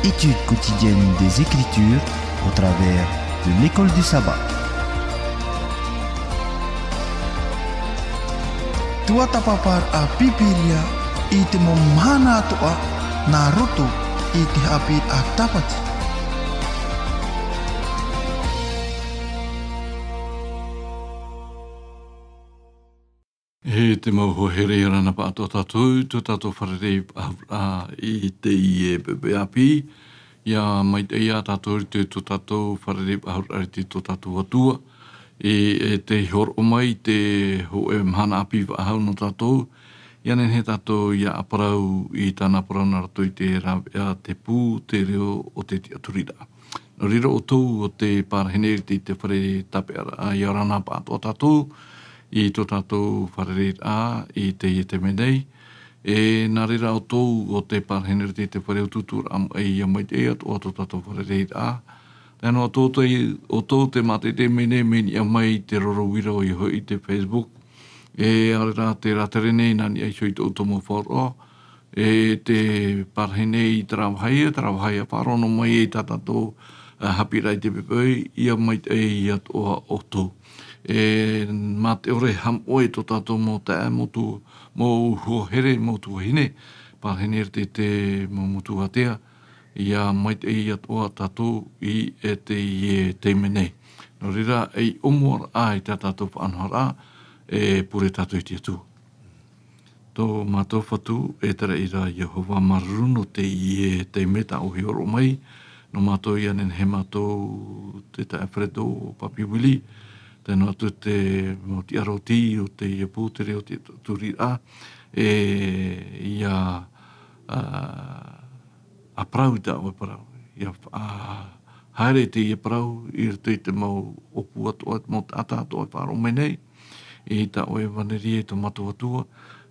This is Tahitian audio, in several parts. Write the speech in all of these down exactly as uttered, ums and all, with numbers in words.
Étude quotidienne des Écritures au travers de l'école du sabbat. Tuatāpaparaʻa Pīpīria i te mau mahana atoʻa nā roto i te haʻapiʻiraʻa Tāpati. E te mau hoa here, ʻia ora na pāʻatoʻa tātou, tō tātou fārerei faʻahou i teie poʻipoʻi ʻāpī. ʻIa maitaʻi ā tātou i te, tō tātou fārerei faʻahou i te, tō tātou Atua. E, e tei hōroʻa mai te hōʻē mahana ʻāpī faʻahou nō tātou. ʻIa nehenehe tātou ʻia parau i tāna parau nā roto i te rāveʻa Te Pū, te Reo ʻo te Tiʻaturiraʻa. Nō reira ʻoutou ʻo tē parahi nei i te fare tāpeʻaraʻa, ʻia ora na pāʻatoʻa tātou i tō tātou fārereiraʻa i teie taime nei. E nā reira ʻoutou ʻo tē parahi nei i te fare utuuturaʻa maitaʻi, ʻia maitaʻi atoʻa tō tātou fārereiraʻa. Tē nā ʻoutou te, ʻoutou tē mātaʻitaʻi mai nei, mea niʻa mai te roro uira ʻoia hoʻi te Facebook. E ʻaore rā tē rātere nei nā niʻa iho i tō ʻoutou mau faʻaroʻo. E tē parahi nei i terā vāhi, terā vāhi ʻia faʻaroʻo noa mai i tā tātou, ā, haʻapiʻiraʻa i te poʻipoʻi, ʻia maitaʻi atoʻa ʻoutou. E mā te ʻore haʻamoʻe tō tātou mau taeaʻe, mau tu-, mau hoa here, mau tuahine, parahi nei i te, te mau motu ātea, ʻia maitaʻi atoʻa tātou i, e teie taime nei. Nō reira, ʻia ʻōmuaraʻa i tā tātou faʻanahoraʻa, e pure tātou i te Atua. Tō mātou Fatu, e te reira Iehova, māuruuru nō teie taime tā ʻoe i hōroʻa mai. Nō mātou ʻia nehenehe mātou te taeaʻe Fredo, Papi Willie, tae noa atu te mau tiʻaroti o teie pū, te Reo ʻo te Tiʻaturiraʻa, e ʻia, ā, ʻia parau i tā ʻoe parau. ʻIa fa-, ā, haere teie parau i roto i te mau ʻōpū atoʻa, te mau taʻata atoʻa e faʻaroʻo mai nei i tā ʻoe ʻevaneria, i tō mātou Atua,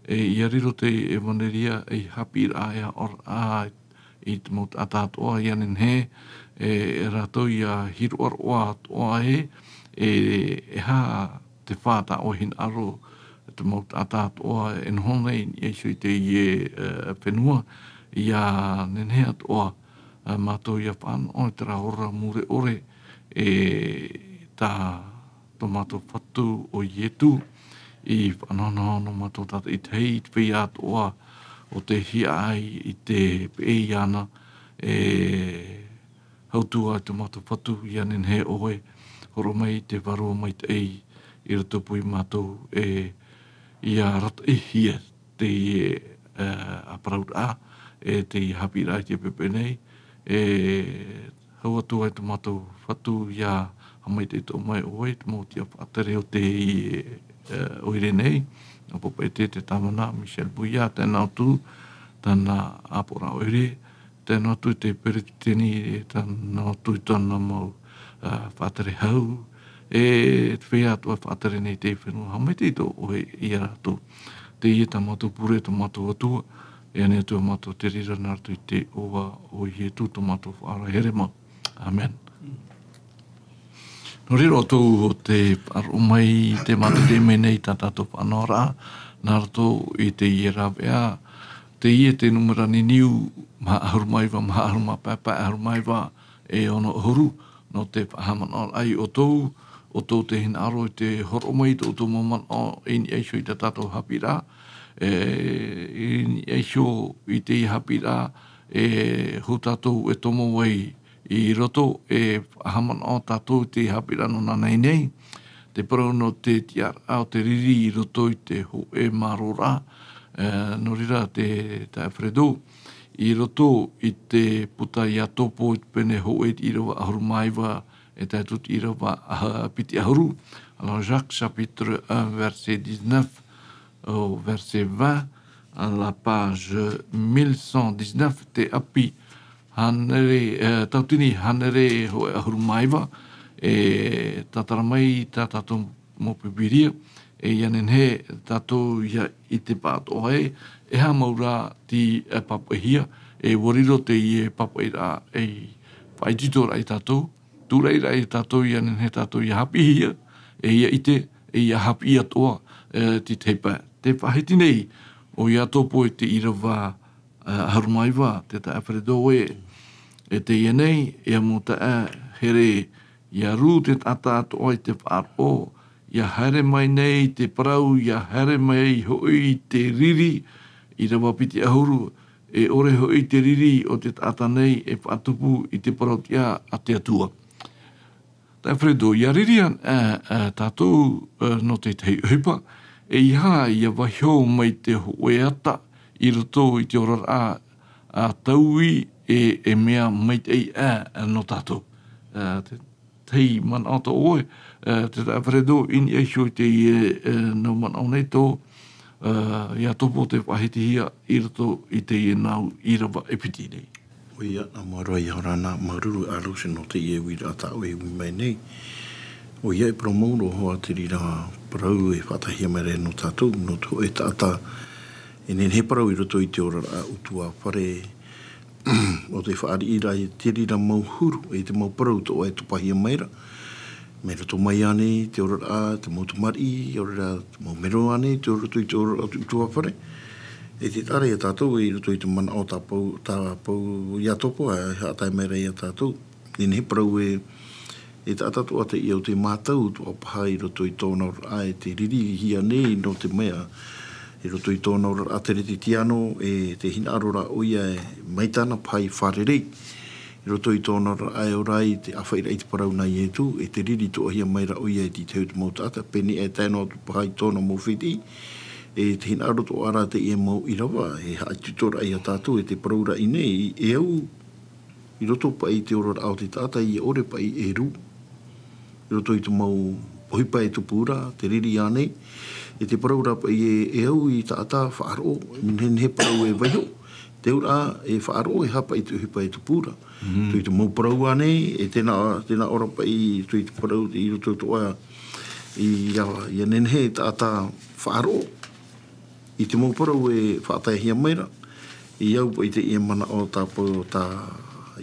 e ʻia riro te ʻevaneria ei haʻapiʻiraʻa, e ʻoraʻa i te mau taʻata atoʻa, ʻia nehenehe, e, e rātou ʻia hiroʻa roa atoʻa ē, e, e aha te fā tā ʻoe hinaʻaro, te mau taʻata atoʻa e noho nei i niʻa iho i teie, e, fenua, ʻia nehenehe atoʻa, ā, mātou ʻia faʻanaho i terā ora mure ʻore, e tā tō mātou Fatu ʻo Ietu i faʻanahonaho nō mātou tātaʻitahi, i te feiā atoʻa ʻo tē hiaʻai i te peʻe iāna, e hau atu ā i tō mātou Fatu, ʻia nehenehe ʻoe, hōroʻa mai i te Vārua Maitaʻi i rotopū ia mātou, e ʻia arataʻihia teie, e, ā parauraʻa, e teie haʻapiʻiraʻa i te poʻipoʻi nei, e hau atu ā i tō mātou Fatu ʻia haʻamaitaʻi atoʻa mai ʻoe i te mau tiʻa faʻatere o teie, e, ʻoire nei, nō Papeʻete, te Tāvana, Michel Bouillard, tae noa atu tāna ʻāpoʻoraʻa ʻoire, tae noa atu te peretiteni, tae noa atu i tāna mau, ā, faʻatere hau, e te feiā atoʻa e faʻatere nei i te fenua, haʻamaitaʻi atoʻa ʻoe ia rātou. Teie tā mātou pure, tō mātou Atua, e ʻia ani atu ā mātou i te reira nā roto i te iʻoa o Ietu tō mātou Faʻaora here mau. ʻĀmene. Nō reira ʻoutou ʻo tē faʻaroʻo mai, tē mātaʻitaʻi mai nei i tā tātou faʻanahoraʻa, nā roto i teie rāveʻa, teie te nūmera niniu, maha ʻahuru mā iva, maha ʻahuru mā pae, pae ʻahuru mā iva, e ono ʻahuru, nō te faʻahaʻamanaʻoraʻa ia ʻoutou, ʻoutou tē hinaʻaro i te hōroʻa mai i tō ʻoutou mau manaʻo i niʻa iho i tā tātou haʻapiʻiraʻa, e, i niʻa iho i teie haʻapiʻiraʻa, e hou tātou e tomo ai i roto, e faʻahaʻamanaʻo tātou i te haʻapiʻiraʻa nō nānahi nei, te parau nō te tiʻaraʻa o te riri i roto i te hōʻē mārōraʻa, e, nō reira te taeaʻe Fredo, i roto i te puta Iakobo i te pene hōʻē, te ʻīrava ʻahuru mā iva, e tae atu i te ʻīrava, ā, piti ʻahuru. Alors, Jacques chapitre un, verset dix-neuf au verset vingt, à la page mille cent dix-neuf, te ʻāpī hānere, e, tautini hānere hōʻē ʻahuru mā iva, e tātara mai tā tātou mau Pīpīria, e ʻia nehenehe tātou ʻia ʻite pāʻatoʻa ē, e aha mau rā tei, e, pāpaʻihia, e ʻua riro teie pāpaʻiraʻa ei faʻaitoitoraʻa ia tātou, tūraʻiraʻa ia tātou, ʻia nehenehe tātou ʻia haʻapiʻihia, e ʻia ʻite, e ʻia haʻapiʻi atoʻa, e, te tahi pae. Tē faʻahiti nei ʻo Iakobo i te ʻīrava, e, ʻahuru mā iva, te taeaʻe Fredo ē, E teie nei, e amo taʻa here, ia rū te taʻata atoʻa i te faʻaroʻo, ia haere mai nei te parau, ia haere mai hoʻi te riri, ʻīrava piti ʻahuru, e ʻore hoʻi te riri o te taʻata nei e faʻatupu i te parau tiʻa a te Atua. Taʻa Alfredo, ia riri a, a, a tātou, a, nō te tahi ʻohipa, e ʻeiaha ia vaiho mai te hōʻē ata i roto i te oraraʻa, a, taui e, e mea maitaʻi, a, a, nō tātou. A, te, tei manaʻo tō ʻoe, a, te taʻa Alfredo, i niʻa iho i te, e, e, nō manaʻo nei tō, a, ia topo te faʻahitihia i roto i teie nau ʻīrava e piti nei. ʻOia, nā mua roa ia ora na, māuruuru ʻa Rose nō teie uiraʻa tā ʻoe e ui mai nei. ʻOia, e parau mau roa hoʻi te reira parau e faʻataehia mai ra nō tātou, nō te hōʻē taʻata e nehenehe e parau i roto i te oraraʻa ʻutuāfare, ʻo te fāriʻi ra i te reira mau huru, e te mau parau atoʻa e topahia mai ra. Mai roto mai ānei te oraraʻa, te mau tamariʻi, ʻaore rā, te mau mero ānei, tei roto i te oraraʻa ʻutuāfare. E te taʻa ra ia tātou, i roto i te manaʻo tā Pau-, tā Pau-, Iakobo, e haʻatae mai ra ia tātou. E nehenehe e parau e, e taʻata atoʻa teie ʻo tei mātau atoʻa paha i roto i tōna oraraʻa e te ririhia nei nō te mea, i roto i tōna oraraʻa teretetiano, e tē hinaʻaro ra ʻoia e mai tāna pae fārerei. I roto i tōna oraraʻa e ora ai te ʻāfaʻiraʻa i te parau nā Ietu, e te riri atoʻahia mai ra ʻoia e te tahi o te mau taʻata, pēneiaʻe tae noa atu paha i tōna mau fētiʻi, e tē hinaʻaro atoʻa ra teie mau ʻīrava, e haʻaitoito ra ia tātou, e te parau ra i ʻō nei, e au, i roto paʻi i te oraraʻa o te taʻata, ʻia ʻore paʻi e rū. I roto i te mau ʻohipa e tupu ra, te riri ānei, e te parau ra paʻi e, e au i taʻata faʻaroʻo, nehenehe e parau e vaiho. Te auraʻa e faʻaroʻo, e aha paʻi te ʻohipa e tupu ra. Mhm. Tō i te mau parau ānei, e tē nā, tē nā ʻō ra paʻi, tō i te parau i roto atoʻa, ʻia, ʻia nehenehe e taʻata faʻaroʻo. I te mau parau e faʻataehia mai ra, i au paʻi teie manaʻo tā Pau-, tā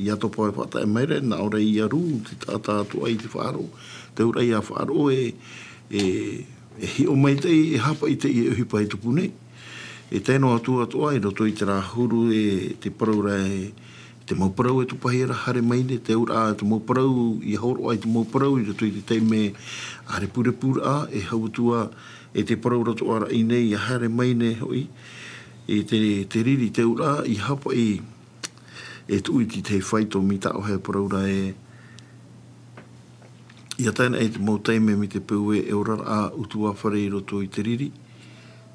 Iakobo e faʻatae mai ra, nā ʻō ra ʻia rū te taʻata atoʻa i te faʻaroʻo. Te auraʻa ʻia faʻaroʻo e, e, e hiʻo maitaʻi, e aha paʻi teie ʻohipa e tupu nei. E tae noa atu atoʻa i roto i terā huru e te parau ra e, te mau parau e topahia ra, haere mai nei, te auraʻa, te mau parau, ʻia hōroʻa i te mau parau i roto i te taime ʻārepurepu ra, e hau atu ā, e te parau ra atoʻa ra i ʻō nei, ʻia haere mai nei hoʻi, e te, te riri, te auraʻa, ʻia aha paʻi, e tuʻu i te tahi faito mai tā ʻoe e parau ra e, ʻia tae ana i te mau taime mai te peu e, e oraraʻa ʻutuāfare i roto i te riri.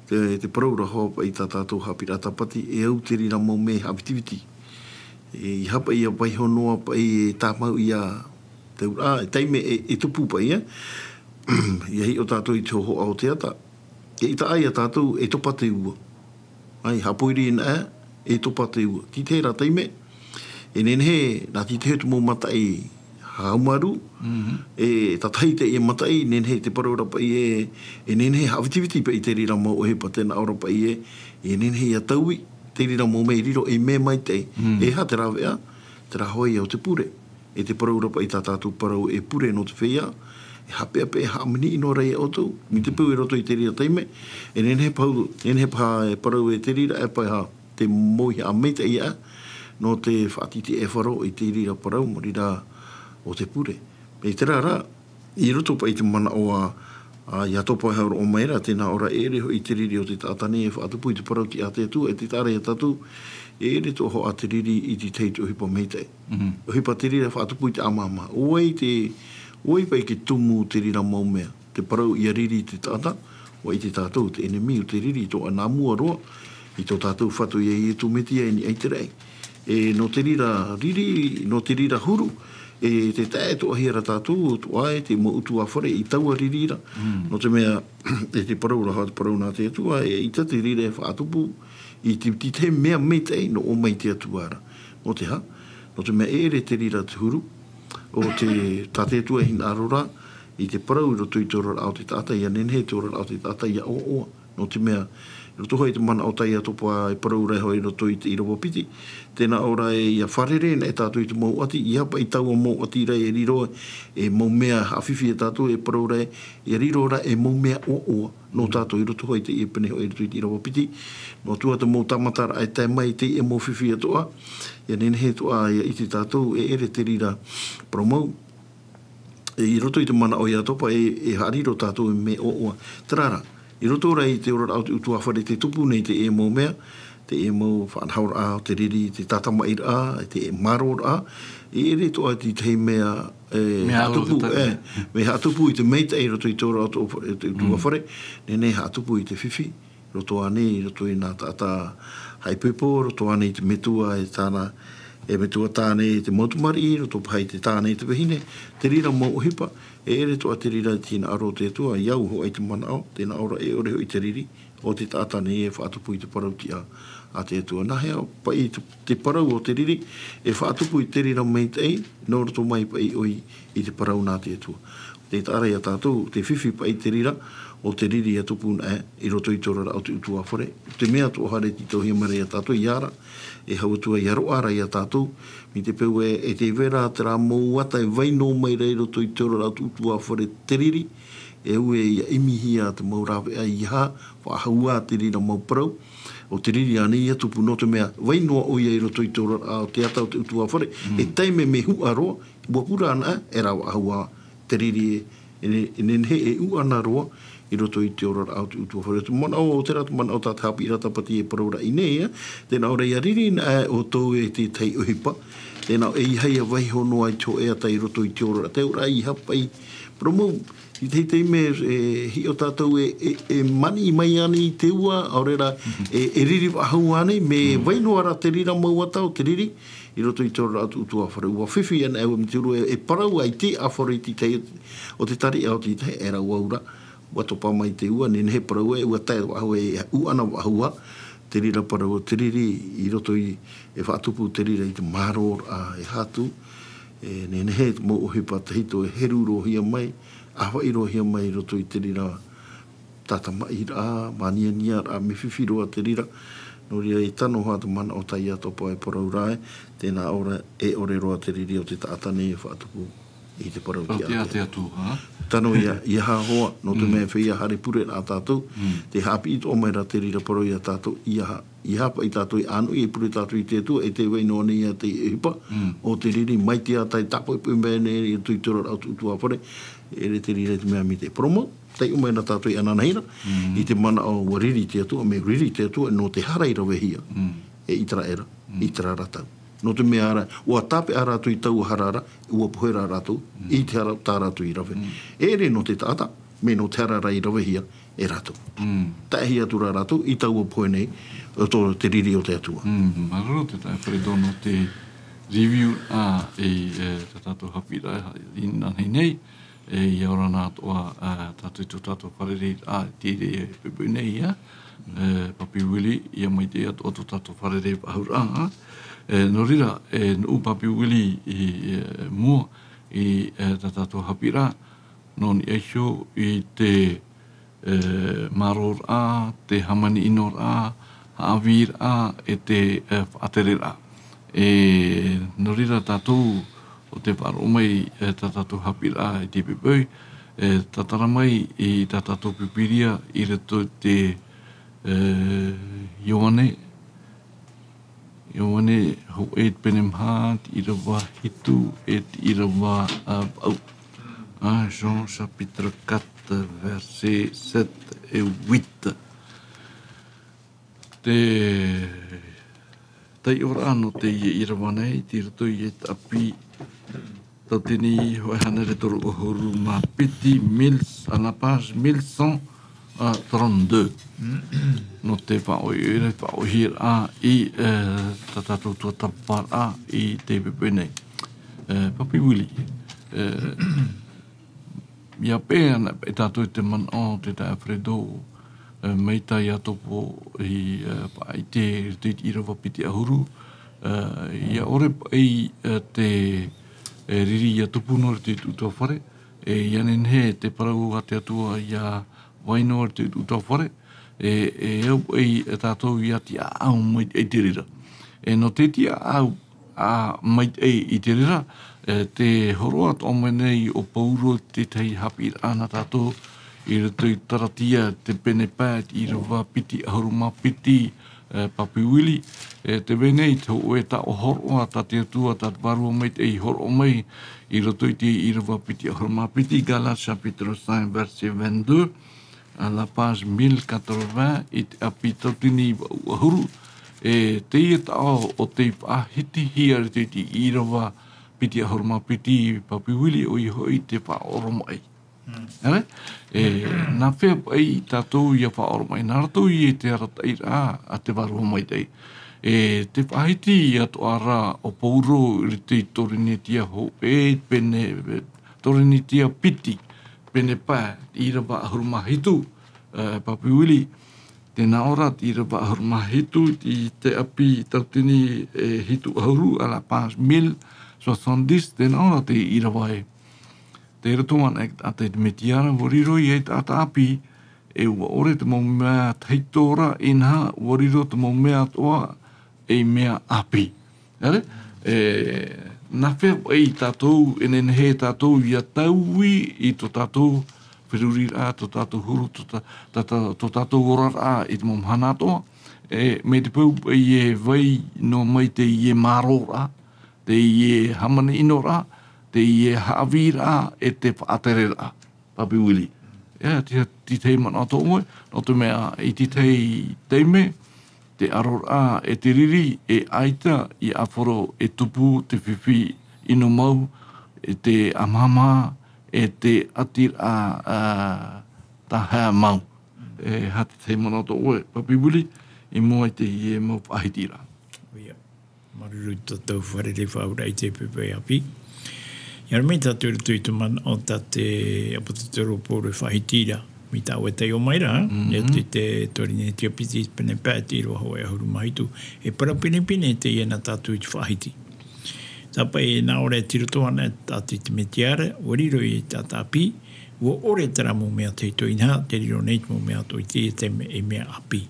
Te, te parau ra hoʻi paʻi tā tātou haʻapiʻiraʻa tāpati, e au te reira mau mea haʻavitiviti. E, ʻia aha paʻi ʻia vaiho noa paʻi e tāmau ia te auraʻa, e taime e, e tupu paʻi, e. ʻIa hiʻo tātou i te hōhoʻa o te ata. E ʻita ā ia tātou e topa te ua. ʻAi, haʻapoiri anaʻe, e topa te ua. Tē ʻite ra taime, e nehenehe, nā te tahi o te mau mataʻi haʻamāuruuru, mhm, e tātahi teie mataʻi, nehenehe te parau ra paʻi e, e nehenehe haʻavitiviti paʻi te reira mau ʻohipa, tē nā ʻō ra paʻi e, e nehenehe ʻia taui, te reira mau mea i riro ei mea maitaʻi. Mm. E aha te rāveʻa, terā hoʻi ia ʻo te pure. E te parau ra paʻi tā tātou parau e pure nō te feiā, e haʻapeʻapeʻa, e hāmani noa ra ia ʻoutou. Mai te peu i roto i te reira taime, e nehenehe paha, nehenehe paha e parau e te reira, e paha te mau haʻamaitaʻi aʻe, nō te faʻatītīʻaifaro i te reira parau, mai reira ʻo te pure. E terā rā, i roto paʻi i te manaʻo a, a Iakobo e hōroʻa mai ra, tē nā ʻō ra e ʻere hoʻi te riri o te taʻata nei e faʻatupu i te parau tiʻa a te Atua, e te taʻa ra ia tātou, e ʻere atoʻa hoʻi te riri i te tahi ʻohipa maitaʻi. Mhm. ʻOhipa te reira e faʻatupu i te ʻāmāmā. ʻO vai te, ʻo vai paʻi e tumu te reira mau mea. Te parau ʻia riri i te taʻata, ʻua ʻite tātou, te ʻenemi o te riri, tō ʻana mua roa, i tō tātou Fatu ia Iesu Mesia i niʻa i te raʻi. E nō te reira riri, nō te reira huru, e te tae atoʻa hia ra tātou, atoʻa e te mau ʻutuāfare i taua riri ra. Mm. Nō te mea, e te parau ra, te parau nā te Atua, e ʻaita te reira e faʻatupu i te, te, te mea maitaʻi nō ʻō mai te Atua ra. Nō te aha? Nō te mea e ʻere te reira te huru, ʻo te, tā te Atua e hinaʻaro ra, i te parau i roto i te oraraʻa o te taʻata, ʻia nehenehe te oraraʻa o te taʻata ʻia ʻoaʻoa. Nō te mea, Roto hoʻi te manaʻo tā Iatopa e parau ra hoʻi i roto i te ʻīrava piti. Tēnā ʻō ra e ʻia fārerei ana e tātou i te mau ʻati, ʻeiaha paʻi taua mau ʻati ra e riro e mau mea haʻafifi e tātou e parau ra e, ʻia riro ra e mau mea ʻoaʻoa nō tātou i roto hoʻi i teie pene hoʻi i roto i te ʻīrava piti. Noa atu ā te mau tāmataraʻa e tae mai i teie mau fifi atoʻa, ʻia nehenehe atoʻa ʻia ʻite tātou e ʻere te reira parau mau. E, i roto i te manaʻo o Iatopa e, e haʻariro tātou e mea ʻoaʻoa. Terā rā, i roto rā i te oraraʻa o te ʻutuāfare tē tupu nei teie mau mea, teie mau faʻanahoraʻa o te riri, te tātamaʻiraʻa, te mārōraʻa, e ʻere atoʻa te tahi mea, e, Mea haʻatupu, ʻaore e, mea haʻatupu i te maitaʻi i roto i te oraraʻa o te ʻutuāfare, nehenehe haʻatupu i te fifi, roto ānei, i roto i nā taʻata haʻaipoipo, roto ānei i te metua e tāna, e metua tāne i te mau tamariʻi, roto paha i te tāne i te vahine, te reira mau ʻohipa, e ʻere atoʻa te reira i te hinaʻaro o te Atua, i au hoʻi te manaʻo, tēnā ʻō ra e ʻore hoʻi te riri o te taʻata nei e faʻatupu i te parau tiʻa a te Atua. Nā hea paʻi te, te parau o te riri, e faʻatupu i te reira maitaʻi, nō roto mai paʻi ʻoe i te parau nā te Atua. Te taʻa ra ia tātou, te fifi paʻi te reira, o te riri ʻia tupu naʻe, i roto i te oraraʻa o te ʻutuāfare. Te mea atoʻa haere tītauhia mai ra ia tātou, ʻia ara, e hau atu ā ʻia roaʻa ra ia tātou, mai te peu ē, e tē vai ra terā mau uata e vai noa mai ra i roto i te oraraʻa o te ʻutuāfare te riri, e au ē ʻia ʻimihia te mau rāveʻa ʻeiaha, faʻahou ā te reira mau parau, o te riri ānei ʻia tupu nō te mea, vai noa ʻoia i roto i te oraraʻa o te ata o te ʻutuāfare, e taime mea huʻa roa, ʻua pura ana, e rā faʻahou ā, te riri e, e ne-, e nehenehe e ʻuʻana roa, i roto i te oraraʻa o te ʻutuāfare. Te manaʻo, o terā te manaʻo tā te haʻapiʻiraʻa tāpati e parau ra i ʻō nei, ē, tēnā ʻō ra ʻia riri naʻe ʻoutou e te tahi ʻohipa, tēnā ʻō ʻeiaha ʻia vaiiho noa i te hōʻē ata i roto i te oraraʻa, te oraraʻa ʻeiaha paʻi, parau mau, i te tahi taime, e, hiʻo tātou e, e, e maniʻi mai ānei i te ua, ʻaore rā, e, e riri faʻahou ānei, mea vai noa ra te reira mau ata o te riri, i roto i te oraraʻa o te ʻutuāfare. ʻUa fifi ana e ua mituru e, e parau ai te ʻāfaro i te tahi o te tariʻa o te tahi, e rā ʻua ura, ʻua topa mai te ua, nehenehe parau e, ʻua tae faʻahou e, ʻuʻana faʻahou ā, te reira parau o te riri, i roto i, e faʻatupu te reira i te mārōraʻa e hatu, e nehenehe te mau ʻohipa tahito e heru roa hia mai, ʻāfaʻi roa hia mai i roto i te reira tātamaʻiraʻa, mānianiaraʻa, mea fifi roa te reira. Nō reira, e tano hoʻi te manaʻo tā Iatopa e parau ra ē, tēnā ʻō ra, e ʻore roa te riri o te taʻata nei e faʻatupu i te parau tiʻa a te Atua, ā? Tano ʻia, ʻia haʻahoʻi, nō te mea e feiā haere pure ra tātou, te haʻapiʻi atoʻa mai ra te reira parau ia tātou, ʻeiaha, ʻeiaha paʻi tātou e ʻānoʻi e pure tātou i te Atua, e tē vai noa nei ā te ʻohipa, o te riri, mai te ata e tāpoʻipoʻi mai nei i roto i te oraraʻa o te ʻutuāfare, e ʻere te reira te mea mai te parau mau. Taiʻo mai na tātou i ananahi ra, i te manaʻo ʻua riri te Atua, mea riri te Atua, nō te hara i ravehia e Iteraʻera, i terā ra tau. Nō te mea ra, ʻua tāpeʻa rātou i taua hara ra, ʻua pohe rā rātou, i te hara tā rātou i rave. E ʻere nō te taʻata, mea nō te hara ra i ravehia e rātou. Taʻahi atu rā rātou, i taua pohe nei, o tō te riri o te Atua. Māuruuru te taeaʻe Fredo nō te review a, e, e, tā tātou haʻapiʻiraʻa, i inanahi nei, e, ʻia ora na atoʻa, e, tātou i tō tātou fārereiraʻa, i te, e, poʻipoʻi nei, ia. E, Papi Willie, ʻia maitaʻi atoʻa tō tātou fārerei faʻahou ra, ā. E, nō reira, e, nuʻu Papi Willie i, e, mua i, e, tā tātou haʻapiʻiraʻa, nō niʻa iho i te, e, mārōraʻa, te hāmani ʻinoraʻa, haʻavīraʻa, e te, e, faʻatereraʻa. E, nō reira tātou, ʻo tē faʻaroʻo mai, e, tā tātou haʻapiʻiraʻa i te poʻipoʻi, e, tātara mai i tā tātou Pīpīria i roto i te, e, Ioane, Ioane hōʻē pene maha, te ʻīrava hitu, e te ʻīrava, a, vaʻu. A, Jean chapitre quatre, verset sept et huit. Te taiʻoraʻa nō teie ʻīrava nei, tei roto i te ʻāpī tauatini hōʻē hānere toru ʻahuru mā piti, mille, à la page mille cent trente-deux. Nō te faʻaʻohipa, faʻaʻohiparaʻa i, e, tā tātou tuatāpaparaʻa i te poʻipoʻi nei. E, Papi Willie, e, ʻia peʻe ana paʻi tātou i te manaʻo o te taeaʻe Fredo, e, mai tā Iatopa i, e, faʻaʻite i te ʻīrava piti ʻahuru, e, ʻia ʻore paʻi, e, te, e, riri ʻia tupu noa i te ʻutuāfare, e, ʻia nehenehe te parau a te Atua ʻia vai noa i te ʻutuāfare, E, e au ai e tātou ia tiʻaʻau mai i te reira. E nō te tiʻaʻau a mai i te reira, e, te hōroʻa atoʻa mai nei o Paulo i te tahi haʻapiʻiraʻa nā tātou i roto i Taratia te pene pae, te ʻīrava piti ʻahuru mā piti, e, Papi Willie, e, te vai nei te hōʻē taʻo hōroʻa tā te Atua, tā te Vārua Maitaʻi i hōroʻa mai i roto i te ʻīrava piti ʻahuru mā piti, Galates chapitre cinq, verset vingt-deux, à la page mille quatre-vingts, i te ʻāpī tautini vaʻu ʻahuru, e, teie taʻo o tei faʻahitihia i te ʻīrava piti ʻahuru mā piti Papi Willie, ʻoia hoʻi te faʻaoromaʻi. Mm. Ere? E, nā hea paʻi tātou ia faʻaoromaʻi, nā roto i te arataʻiraʻa a te Vārua Maitaʻi. E, te faʻahiti atoʻa ra o Paulo i te Korinetia hō-, e, pene, Korinetia piti, pene pae, ʻīrava ʻahuru mā hitu, e, Papi Willie, tē nā ʻō ra te ʻīrava ʻahuru mā hitu, i te ʻāpī tautini, e, hitu ʻahuru, à la page mille soixante-dix, tē nā ʻō ra te ʻīrava ē. Tei roto anaʻe i te taʻata i te mētia ra, ʻua riro ia ei taʻata ʻāpī, e ʻua ʻore te mau mea tahito ra, inaha, ʻua riro te mau mea atoʻa ei mea ʻāpī. Ere? E, nā hea paʻi tātou, e nehenehe tātou ia taui i tō tātou feruriraʻa, tō tātou huru, tō tā-, tā-, tā-, tō tātou oraraʻa i te mau mahana atoʻa, e, mai te peu paʻi e vai noa mai teie mārōraʻa, teie hāmani ʻino ra, teie haʻavīraʻa, e te faʻatereraʻa. Papi Willie. E, te, te tahi manaʻo atoʻa ʻoe, nō te mea, i te tahi taime, te ʻaroraʻa, e te riri, e ʻaita, i ʻāfaro, e tupu, te fifi, ʻino mau, e te ʻamahamaha, e te ʻatiraʻa, ā, tāhaʻa mau. E, hā te tahi manaʻo atoʻa ʻoe, Papi Willie, i mua i teie mau faʻahitiraʻa. ʻOia. Māuruuru i tō tātou fārerei faʻaauraʻa i te pepe ʻāpī. ʻIa haere mai tātou i roto i te manaʻo tā te ʻāpōsetolo Paulo e faʻahiti ra, mai tā ʻoe e taiʻo mai ra, Mhm. e te, te Korinetia piti pene pae te ʻīrava hōʻē ʻahuru mā hitu. E parau pinepine teie nā tātou i te faʻahiti. Tāpaʻi nā ʻō ra e tei roto anaʻe i te mētia ra, ʻua riro ia ei taʻata ʻāpī, ʻua ʻore terā mau mea tahito, inaha, tē riro nei te mau mea atoʻa i teie taime ei mea ʻāpī.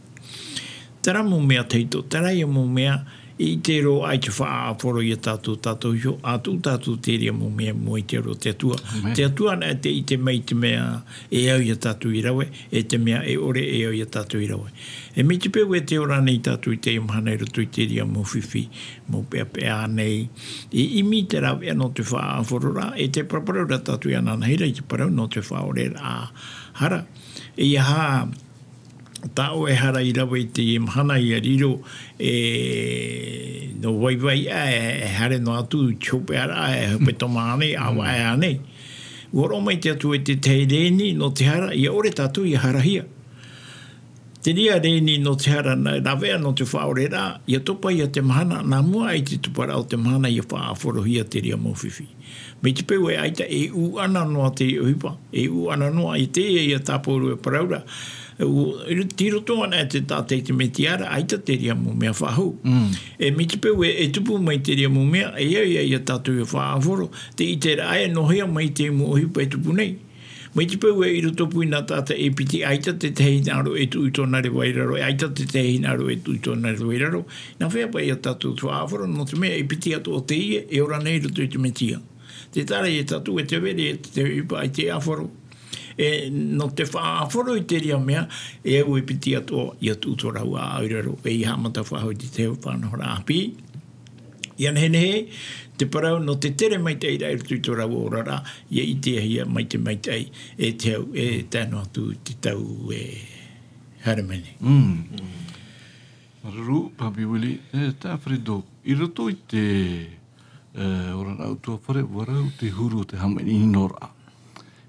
Terā mau mea tahito, terā ia mau mea, i te roaʻa i te faʻaʻāfaro ia tātou, tātou iho, ʻa tuʻu tātou te reira mau mea i mua i te aro o te Atua. Amen. Te Atua anaʻe tē ʻite mai i te mea e au ia tātou i rave, e te mea e ʻore e au ia tātou i rave. E mai te peu e tē ora nei tātou i teie mahana i roto i te reira mau fifi, mau peʻapeʻa nei, e ʻimi te rāveʻa nō te faʻaʻāfaro ra, e te paraparau ra tātou i anaanahi ra i te parau nō te faʻaʻoreraʻa hara. E ʻeiaha tā ʻoe hara i rave i teie mahana ʻia riro, e, nō vaivai aʻe, e haere noa atu i te hopeʻaraʻa, e hope toma ānei, ʻāvaʻe ānei. ʻUa roaʻa mai te Atua i te tahi rēni nō te hara, ʻia ʻore tātou ʻia harahia. Te reira rēni nō te hara, nā, rāveʻa nō te faʻaʻoreraʻa, ʻia topa ia te mahana, nā mua aʻe i te tuparaʻa o te mahana ʻia faʻaʻāfarohia te reira mau fifi. Mai te peu e ʻaita e ʻūʻana noa te ʻohipa, e ʻūʻana noa i teie ia tā Paulo e parau ra. ʻUa, tei roto anaʻe te taʻata i te mētia ra, ʻaita te reira mau mea faʻahou. Mm. E mai te peu e, e tupu mai te reira mau mea, e au ia, ia tātou ʻia faʻaʻāfaro, tē ʻite ra ē, nō hea mai te mau ʻohipa e tupu nei. Mai te peu e i roto pū i nā taʻata e piti, ʻaita te tahi hinaʻaro e tuʻu i tōna reva i raro, ʻaita te tahi hinaʻaro e tuʻu i tōna reva i raro. Nā hea paʻi ia tātou te faʻaʻāfaro, nō te mea e piti atoʻa teie e ora nei i roto i te mētia. Tē taʻa ra ia tātou e te vere, e te ʻohipa i te ʻāfaro. E, nō te faʻaʻāfaro i te reira mea, e au e piti atoʻa, ʻia tuʻu tō rāua ʻāʻau i raro, e ʻia haʻamata faʻahou i te tahi faʻanahoraʻa ʻāpī. ʻIa nehenehe te parau nō te tere maitaʻi ra i roto i tō rāua oraraʻa, ʻia ʻitehia mai te maitaʻi, e te hau, e tae noa atu i te tau e haere mai nei. Mm. Māuruuru, Papi Willie, e, tā Fredo, i roto i te, e, oraraʻa ʻutuāfare, ʻua rau te huru o te hāmani ʻinoraʻa.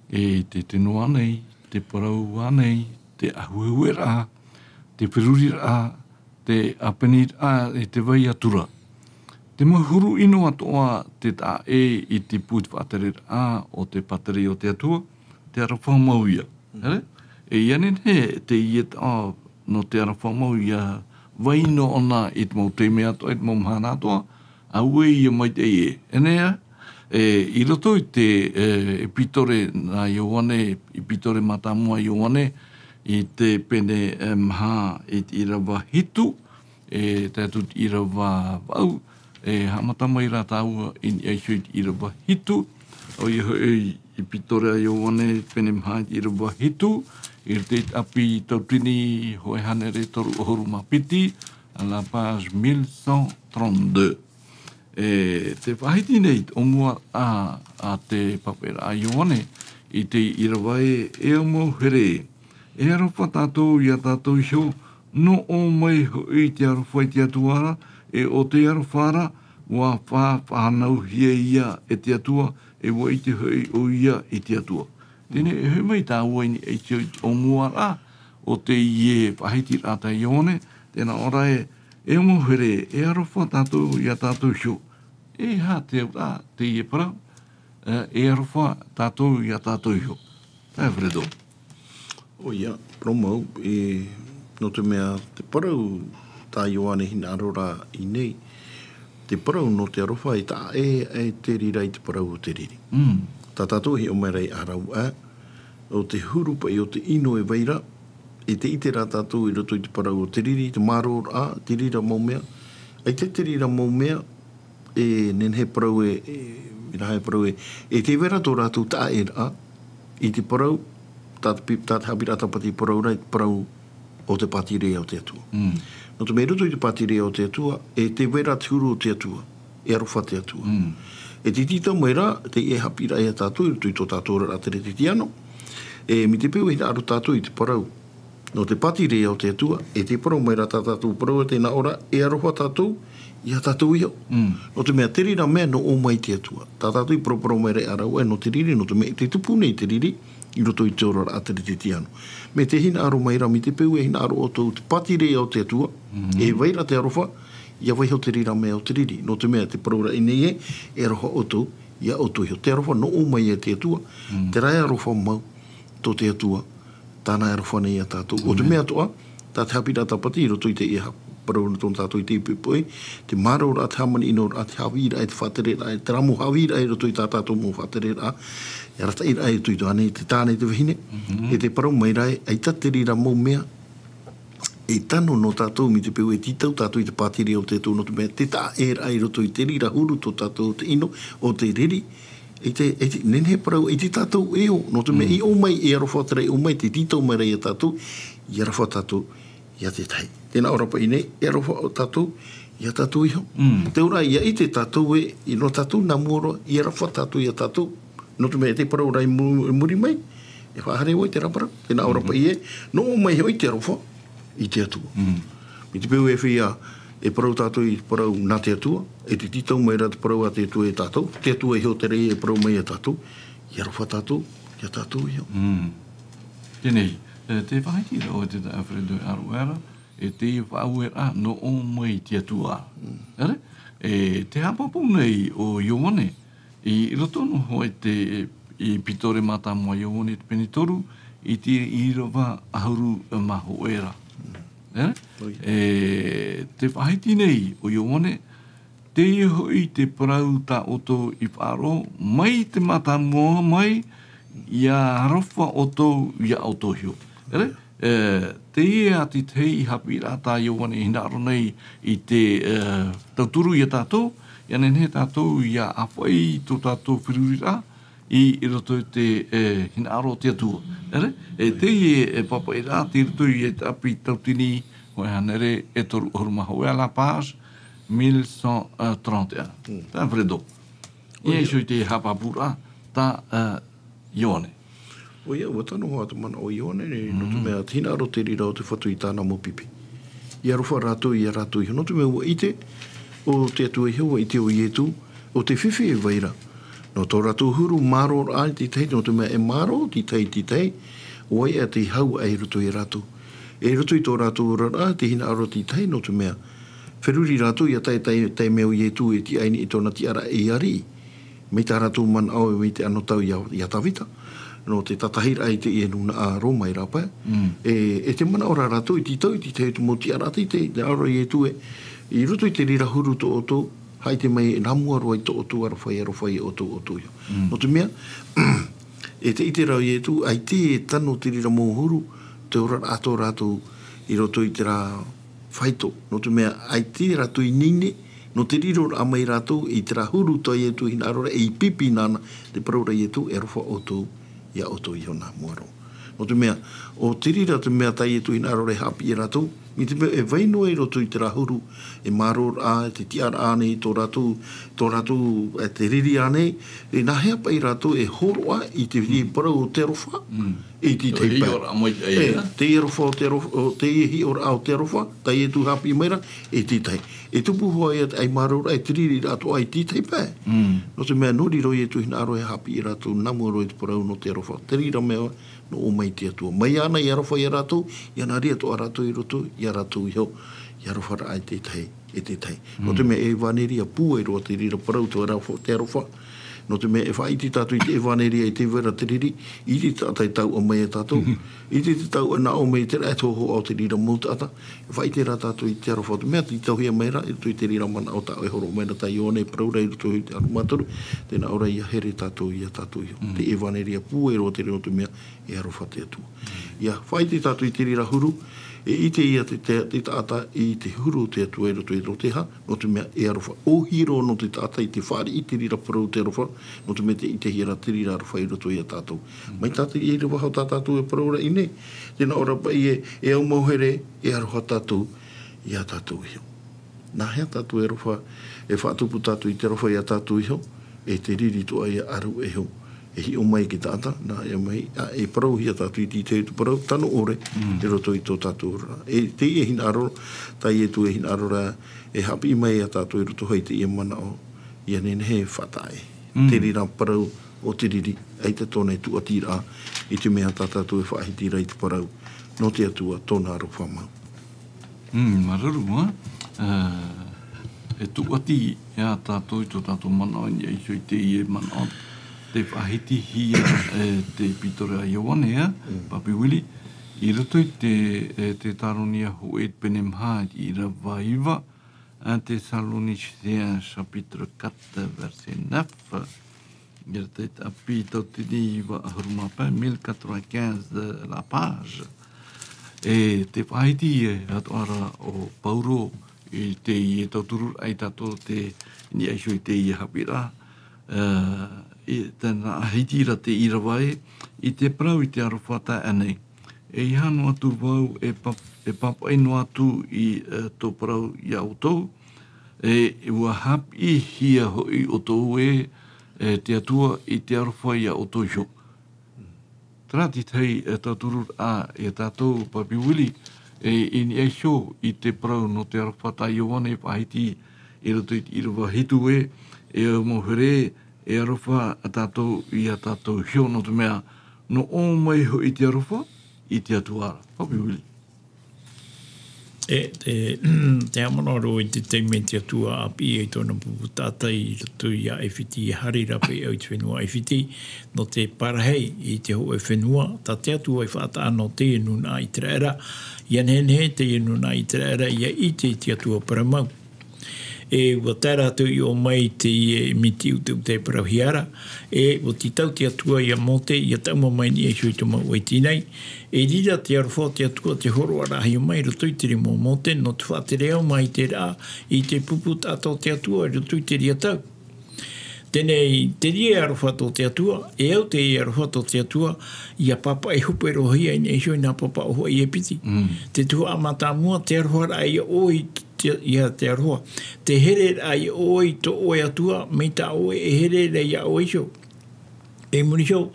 E te tino ānei, te parau ānei, te ʻahuehureraʻa, te feruriraʻa, te ʻāpeniraʻa, e te vai atu ra. Te mau huru ʻino atoʻa tē taʻa ʻē i te pū i te faʻatereraʻa o te pātireia o te Atua, te aroha mau ia. Mm. Ere? E ʻia nehenehe teie taʻo nō te aroha mau ʻia vai noa ʻōna i te mau taime atoʻa, i te mau mahana atoʻa, auē ʻia maitaʻi ē. E nehenehe, e, i roto i te, e, ʻepitore nā Ioane, ʻepitore mātāmua a Ioane, i te pene, e, maha i te ʻīrava hitu, e tae atu i te ʻīrava vaʻu, e haʻamata mai rā tāua i niʻa iho i te ʻīrava hitu, ʻoia hoʻi i Pītore a Ioane, pene maha i te ʻīrava hitu, i roto i te ʻāpī tautini hōʻē hānere toru ʻahuru mā piti, à la page mille cent trente-deux. E, tē faʻahiti nei te ʻōmuaraʻa a te pāpaʻiraʻa a Ioane i te ʻīrava ē: E au mau here, e aroha tātou iā tātou iho, nō ʻō mai hoʻi te aroha i te Atua ra, e ʻo te aroha ra, ʻua fa-, faʻafānauhia ia e te Atua, e ʻua ʻite hoʻi ʻoia i te Atua. Teie nei, e hoʻi mai tāua i niʻa i te ʻōmuaraʻa o teie faʻahitiraʻa tā Ioane, tē nā ʻō ra ē: E au mau here, e aroha tātou iā tātou iho. E aha te auraʻa teie parau, e, e aroha tātou iā tātou iho? Alfredo. ʻOia, parau mau, e, nō te mea te parau tā Ioane e hinaʻaro ra i ʻō nei, te parau nō te aroha e taʻa ʻē, e te reira i te parau o te riri. Mm. Tā tātou e hiʻo mai ra i ʻārauaʻa, ʻo te huru paʻi o te ʻino e vai ra, e tē ʻite ra tātou i roto i te parau o te riri, te mārōraʻa, te reira mau mea. ʻAita te reira mau mea, e nehenehe e parau ē, e, e nehenehe e parau ē, e tē vai ra tō rātou taʻa ʻēraʻa i te parau, tā te pi-, tā te haʻapiʻiraʻa tāpati e parau ra i te parau o te pātireia o te Atua. Mm. Nō te mea i roto i te pātireia o te Atua, e tē vai ra te huru o te Atua, e aroha te Atua. Mm. E tē tītau mai ra, teie haʻapiʻiraʻa iā tātou i roto i tō tātou oraraʻa teretetiano, e mai te peu e hinaʻaro tātou i te parau nō te pātireia o te Atua, e tē parau mai ra tā tātou parau, tē nā ʻō ra, e aroha tātou iā tātou iho. Mm. Nō te mea te reira mea nō ʻō mai te Atua. Tā tātou i paraparau mai ra i ʻārauaʻa nō te riri, nō te mea e tē tupu nei te riri i roto i te oraraʻa teretetiano. Mai te hinaʻaro mai ra, mai te peu e hinaʻaro ʻoutou te pātireia o te Atua, mm, e vai ra te aroha, ʻia vaiiho te reira mea o te riri. Nō te mea tē parau ra i ʻō nei ē, e aroha ʻoutou iā ʻoutou iho. Te aroha nō ʻō mai e te Atua, mm, terā e aroha mau tō te Atua, tāna e aroha nei iā tātou. ʻO te, amen, mea atoʻa, tā te haʻapiʻiraʻa tāpati i roto i teie ha-, parau nō tōna tātou i teie poʻipoʻi, te mārōraʻa, te hāmani ʻino ra, te haʻavīraʻa, te faʻatereraʻa, terā mau haʻavīraʻa i roto i tā tātou mau faʻatereraʻa, e arataʻiraʻa i roto i te tāne, te tāne, te vahine, mhm, e tē parau mai ra ē, ʻaita te reira mau mea e tano nō tātou mai te peu e tītau tātou i te pātireia o te Atua, nō te mea te taʻa ʻēraʻa i roto i te reira huru tō tātou o te ʻino, o te riri, e te, e te, nehenehe e parau, e tē tātou e ʻō, nō te mea, mm, i ʻō mai, e aroha terā i ʻō mai, tē tītau mai ra iā tātou, ʻia aroha tātou iā te tahi. Tē nā ʻō ra paʻi nei, e aroha tātou iā tātou iho. Mm. Te auraʻa, ʻia ʻite tātou ē, i nō tātou nā mua roa, ʻia aroha tātou iā tātou. Nō te mea, e tē parau ra i mu-, i muri mai, e faʻahaere vau i terā parau. Tē nā ʻō ra, mhm, paʻi ē, nō ʻō mai hoʻi te aroha i te Atua. Mm. Mai te peu e feiā, e parau tātou i te parau nā te Atua, e tē tītau mai ra te parau a te Atua iā tātou, te Atua iho terā e parau mai iā tātou, ʻia aroha tātou iā tātou iho. Mm. Teie nei, e, tē faʻahiti ra ʻoe, te taeaʻe Alfredo, e ʻāruʻera, e te faʻaueraʻa nō ʻō mai te Atua. Mm. ʻEre? E te haʻapāpū nei ʻo Ioane, i roto noa hoʻi i te, i Pītore Mātāmua Ioane te pene toru, i te ʻīrava ʻahuru mā hōʻē ra. Mm. ʻEre? ʻOia. E te faʻahiti nei ʻo Ioane, teie hoʻi te parau tā ʻoutou i faʻaroʻo, mai te mātāmua mai, ʻia aroha ʻoutou iā ʻoutou iho. ʻEre? E, teie ā te tahi haʻapiʻiraʻa tā Ioane i hinaʻaro nei i te, e, tauturu iā tātou, ʻia nehenehe tātou ʻia ʻāfaʻi i tō tātou feruriraʻa i, i roto i te, e, hinaʻaro o te Atua. ʻEre? E teie, e, pāpaʻiraʻa tei roto i te ʻāpī tautini hōʻē hānere e toru ʻahuru mā hōʻē, à la page mille cent trente et un. Mm. Taeaʻe Alfredo. ʻIa, ʻoia, iho i te haʻapāpūraʻa tā, e, Ioane. ʻOia, ʻua tano hoʻi te manaʻo o Ioane, nō te, mm, mea, te hinaʻaro te reira o te Fatu i tāna mau pipi. ʻIa aroha rātou iā rātou iho. Nō te mea ʻua ʻite ʻo te Atua iho, ʻua ʻite ʻo Ietu, ʻo te fifi e vai ra. Nō tō rātou huru mārōraʻa i te tahi, nō te mea e mārō te tahi i te tahi, ʻo vai ʻa te hau i roto iā rātou. E i roto i tō rātou oraraʻa, te hinaʻaro te tahi, nō te mea feruri rātou ʻia tae, tae, tae mai ʻo Ietu e tiʻa i niʻa i tōna tiʻaraʻa ei ariʻi. Mai tā rātou manaʻo, mai te anotau iā, iā Tāvita, nō te tātahiraʻa i teie nūnaʻa Roma i rāpae. Mm. E, e te manaʻo ra rātou i tītau i te tahi o te mau tiʻaraʻa teitei, te aro Ietu ē, i roto i te reira huru tō ʻoutou, haʻaʻite mai nā mua roa i tō ʻoutou aroha, aroha iā ʻoutou, ʻoutou iho. Mm. Nō te mea, e te ʻite ra ʻo Ietu, ʻaita e tano te reira mau huru, te oraraʻa tō rātou i roto i terā faito. Nō te mea, ʻaita rātou i nini, nō te riroraʻa mai rātou i terā huru tā Ietu hinaʻaro ra, ei pipi nāna, te parau ra Ietu, e aroha ʻoutou, iā ʻoutou iho nā mua roa. Nō te mea, ʻo te reira te mea tā Ietu hinaʻaro ra e haʻapiʻi ia rātou, i te mea e vai noa i roto i terā huru, e mārōraʻa, te tiʻaraʻa nei, tō rātou, tō rātou, e te riri ānei, e nā hea paʻi rātou e hōroʻa i te, i te parau o te aroha, e i te tahi pae. Hiʻoraʻa mai ai, e, ia. Te aroha o te aroha, o te hiʻoraʻa o te aroha, tā Ietu haʻapiʻi mai ra, e i te tahi. E tupu hoʻi ia te ʻaimārōraʻa, e te riri atoʻa i te tahi pae. Nō te mea, nō riro Ietu hinaʻaro e haʻapiʻi ia rātou, nā mua roa i te parau nō te aroha. Te reira mea, nō ʻō mai te Atua. Mai iāna i aroha ia rātou, ia nā reira atoʻa rātou i roto, ia rātou iho, i aroharaʻa i te tahi, e te tahi. Nō te mea e ʻevaneria pūai roa te reira parau te aroha, te aroha. Nō te mea e faʻaʻite tātou i te ʻevaneria i te vai ra te riri, i te taʻata e tauʻa mai ia tātou. I te, te tauʻa nā ʻō mai i te raʻa e te hōhoʻa o te reira mau taʻata. E faʻaʻite rā tātou i te aroha o te mea, i tauhia mai ra, i roto i te reira manaʻo tā ʻoe e hōroʻa mai ra tā Ioane e parau ra i roto i te Roma toru, tē nā ʻō ra ʻia here tātou ia tātou iho. Te ʻevaneria pūai roa te reira nō te mea, e aroha te Atua. ʻIa faʻaʻite tātou i te reira huru, e ʻite ia te, te, te taʻata i te huru o te Atua i roto i roto i te hā, nō te mea e aroha. ʻŌhie roa nō te taʻata i te fāriʻi i te reira parau o te aroha, nō te mea tē ʻitehia ra te reira aroha i roto ia tātou. Mai tā te ʻīrava hau tā tātou e parau ra i ʻō nei, tē nā ʻō ra paʻi ē, e au mau here, e aroha tātou, ia tātou iho. Nā hea tātou e aroha, e faʻatupu tātou i te aroha ia tātou iho, e te riri atoʻa ia ʻaru iho, e hiʻo mai i te taʻata, nā hea mai, ʻa, e parauhia tātou i te, te, te parau tano ʻore, i roto i tō tātou oraraʻa. E teie hinaʻaro, tā Ietu e hinaʻaro ra, e haʻapiʻi mai ia tātou i roto hoʻi i teie manaʻo, ʻia nehenehe e faʻataʻa. Te reira parau o te riri, ʻaita tōna e tūʻati ra, i te mea tā tātou e faʻahiti ra i te parau, nō te Atua tōna aroha mau. Mm, māuruuru, ā. Ā, e tūʻati ia tātou i tō tātou manaʻo i niʻa iho i teie manaʻo. Tē faʻahitihia e te ʻepītoro a Ioane, ā, Papi Willie, i roto i te, e, Teuteronomio hōʻē pene maha i te ʻīrava iva, un Thessaloniciens chapitre quatre, verset neuf. Ia te ʻāpī tauatini iva ʻahuru mā pae, mille quatre-vingt-quinze la page. E tē faʻahiti atoʻa ra ʻo Pauro i teie tauturu ai tātou i niʻa iho i teie haʻapiʻiraʻa. Ā, i tana ʻāhiti ra te ʻīrava ē, i te parau i te aroha taeaʻe nei. E ʻeiaha noa atu vau e pa-, e pāpaʻi noa atu i, ā, tō parau ia ʻoutou, e ʻua haʻapiʻihia hoʻi ʻoutou ē, e te Atua i te aroha ia ʻoutou iho. Terā te tahi, e, tauturu, ā, ia tātou Papi Willie, e, i niʻa iho i te parau nō te aroha tā Ioane e faʻahiti i roto i te ʻīrava hitu ē, e au mau here, e aroha tātou ia tātou iho nō te mea, nō ʻō mai hoʻi te aroha i te Atua ra. Papi Willie. E, e, te haʻamanaʻo roa i te taime te Atua ʻāpī ai tōna pupu taʻata i roto ia ʻAifiti, e haere ra paʻi ʻo ia i te fenua ʻAifiti, nō te parahi i te hōʻē fenua, tā te Atua i faʻataʻa nō teie nūnaʻa ʻĪteraʻera, ʻia nehenehe teie nūnaʻa ʻĪteraʻera, ʻia ʻite i te Atua parau mau. E ʻua tae rātou i ʻō mai i teie miti ʻutaʻuta e parauhia ra, e ʻua tītau te Atua ia Mōte, ʻia taʻuma mai i niʻa iho i te mau ʻaiti nei. E reira te aroha o te Atua tē hōroʻaraʻahia mai i roto i te rima o Mōte, nō te faʻatere au mai i te raʻa, i te pupu taʻata o te Atua, i roto i te reira tau. Teie, te reira aroha tō te Atua, e au teie aroha tō te Atua, ʻia pāpaʻi hope roa hia i niʻa iho i nā papa ʻōfaʻi e piti. Mm. Te tuhaʻa mātāmua, te aroharaʻa ia ʻoe i te, ia te aroha. Te hereraʻa ia ʻoe i tō ʻoe Atua, mai tā ʻoe e here ra ia ʻoe iho. I muri iho,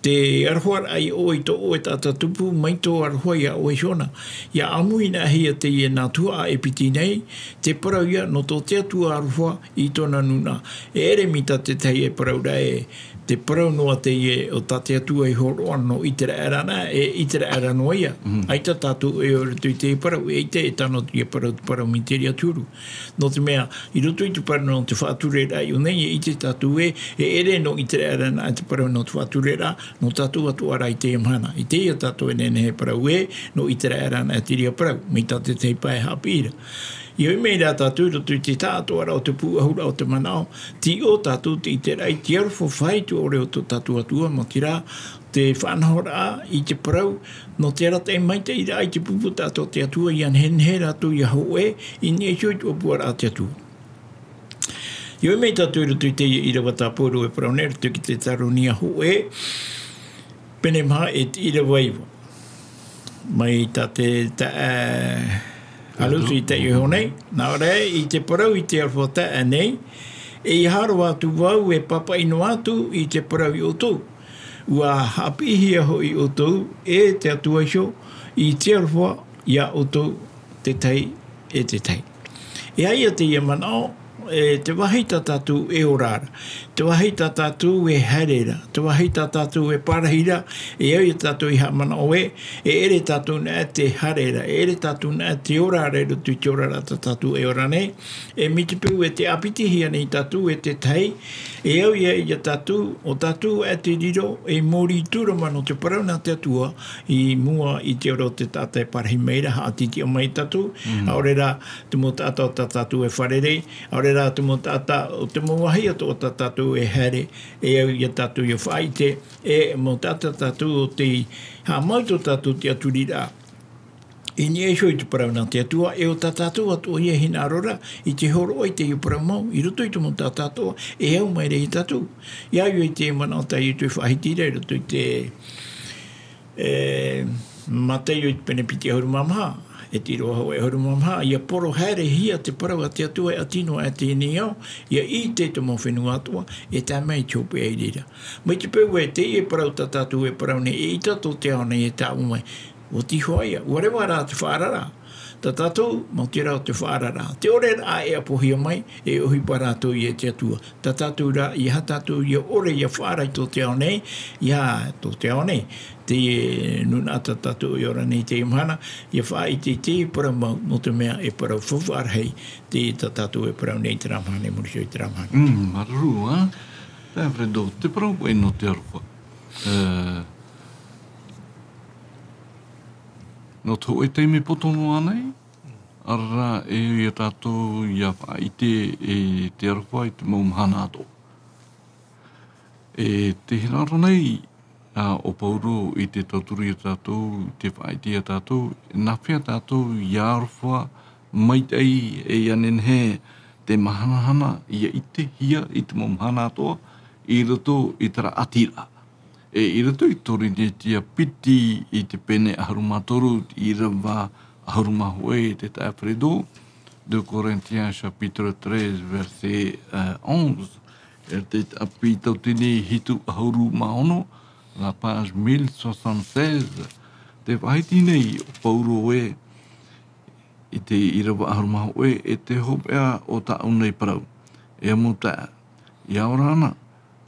te aroharaʻa ia ʻoe i tō ʻoe taʻata tupu, mai tō aroha ia ʻoe iho na. ʻIa ʻāmuiraʻahia teie nā tuhaʻa e piti nei, te parau ia nō tō te Atua aroha i tōna nūnaʻa. E ʻere mai tā te tahi e parau ra ē, te parau noa teie o tā te Atua i hōroʻa nō ʻĪteraʻera na, e ʻĪteraʻera noa ia. Mhm. ʻAita tātou e ʻore i te parau, e ʻaita e tano ia parau, te parau mai te reira atu ra. Nō te mea, i roto i te parau nō te faʻatureraʻa i ʻō nei, e ʻite tātou ē, e ʻere nō ʻĪteraʻera na te parau nō te faʻatureraʻa, nō tātou atoʻa rā i teie mahana. I teie tātou e nehenehe e parau ē, nō ʻĪteraʻera na te reira parau, mai tā te tahi pae haʻapiʻi ra. ʻIa ʻō mai rā tātou i roto i te taʻatoʻaraʻa o te pūʻohuraʻa o te manaʻo, tei ʻō tātou tei ʻite ra i te aroha faʻaitoito ʻore o tō tātou Atua, maoti rā, te faʻanahoraʻa i te parau, nō te arataʻi maitaʻiraʻa i te pupu taʻata o te Atua, ʻia nehenehe rātou ʻia hōʻē, i niʻa iho i te ʻōpuaraʻa a te Atua. ʻIa ʻohi mai tātou i roto i te ʻīrava tā Paulo e parau nei, i roto i te Tetaronia hōʻē, pene maha e te ʻīrava iva. Mai tā te, tā, ā, Alutu i te iho nei, nā reira, i te parau i te aroha taeaʻe nei, e ʻia haere atu vau e pāpaʻi noa atu i te parau ia ʻoutou. ʻUa haʻapiʻihia hoʻi ʻoutou e te Atua iho i te aroha ia ʻoutou te tahi e te tahi. E aha ia teie manaʻo, e te vāhi tā tātou e ora ra, te vāhi tā tātou e haere ra, te vāhi tā tātou e pārahi ra, e au ia tātou i haʻamanaʻo ē, e ʻere tātou naʻe te haere ra, e ʻere tātou naʻe te ora ra i roto i te oraraʻa tā tātou e ora nei, e mai te peu e te ʻāpitihia nei tātou e te tahi, e au ia, ia tātou, ʻo tātou e te riro, e mōrī tūrama nō te parau nā te Atua, i mua i te ora o te taʻata e pārahi mai ra, haʻatitiʻa mai tātou, ʻaore rā te mau taʻata o tā tātou e fārerei, ʻaore rā te mau taʻata o te mau vāhi atoʻa tā tātou e haere, e au ia tātou ʻia faʻaʻite, e mau taʻata tātou o tei haʻamau i tō tātou tiʻaturiraʻa. I niʻa iho i te parau nā te Atua, e ʻo tā tātou atoʻa ia e hinaʻaro ra, i te hōroʻa i teie parau mau, i roto i te mau taʻata atoʻa, e au mai ra ia tātou. ʻIa au i te manaʻo tā Ietu e faʻahiti ra, i roto i te, e, Mataio i te pene piti ʻahuru mā maha, e te ʻīrava hōʻē ʻahuru mā maha, ʻia poro haerehia te parau a te Atua e ʻati noa aʻe i teie nei ao, ʻia ʻite te mau fenua atoʻa, e tae mai i te hopeʻa i reira. Mai te peu ē, teie parau tā tātou e parau nei, eʻita tō te ao nei e tāʻu mai. ʻUa tīhoa ia, ʻua reva rā te faʻaararaʻa. Tā tātou, mau te rā o te faʻaararaʻa. Te ʻore rā e ʻapohia mai, e ʻohipa rātou ia e te Atua. Tā tātou rā, ʻeiaha tātou ʻia ʻore ʻia faʻaara i tō te ao nei, ia tō te ao nei. Te nūnaʻa tā tātou e ora nei i teie mahana, ʻia faʻaʻite i te parau mau, nō te mea e parau faufaʻa rahi, te tā tātou e parau nei i terā mahana, i muri iho i terā mahana. Mm, māuruuru, ā? Te Alfredo, te parau paʻi nō te aroha. E, nō te hōʻē taime poto noa nei, ʻaore rā e au ia tātou ʻia faʻaʻite i te aroha i te mau mahana atoʻa. E te hinaʻaro nei, ā, ʻo Paulo i te tauturu ia tātou, i te faʻaʻite ia tātou, nā hea tātou ʻia aroha maitaʻi e ʻia nehenehe te mahanahana, ʻia ʻitehia i te mau mahana atoʻa, i roto i terā ʻātiraʻa. E i roto i Korinetia piti i te pene ʻahuru mā toru, ʻīrava ʻahuru mā hōʻē, te taeaʻe Alfredo, deux Corinthiens chapitre treize, verset, euh, onze, e te ʻāpī tautini hitu ʻahuru mā ono, la page mille soixante-seize, tē faʻahiti nei ʻo Paulo ē, i te ʻīrava ʻahuru mā hōʻē, e te hopeʻa o tāʻu nei parau, e mau taeaʻe, ʻia ora na,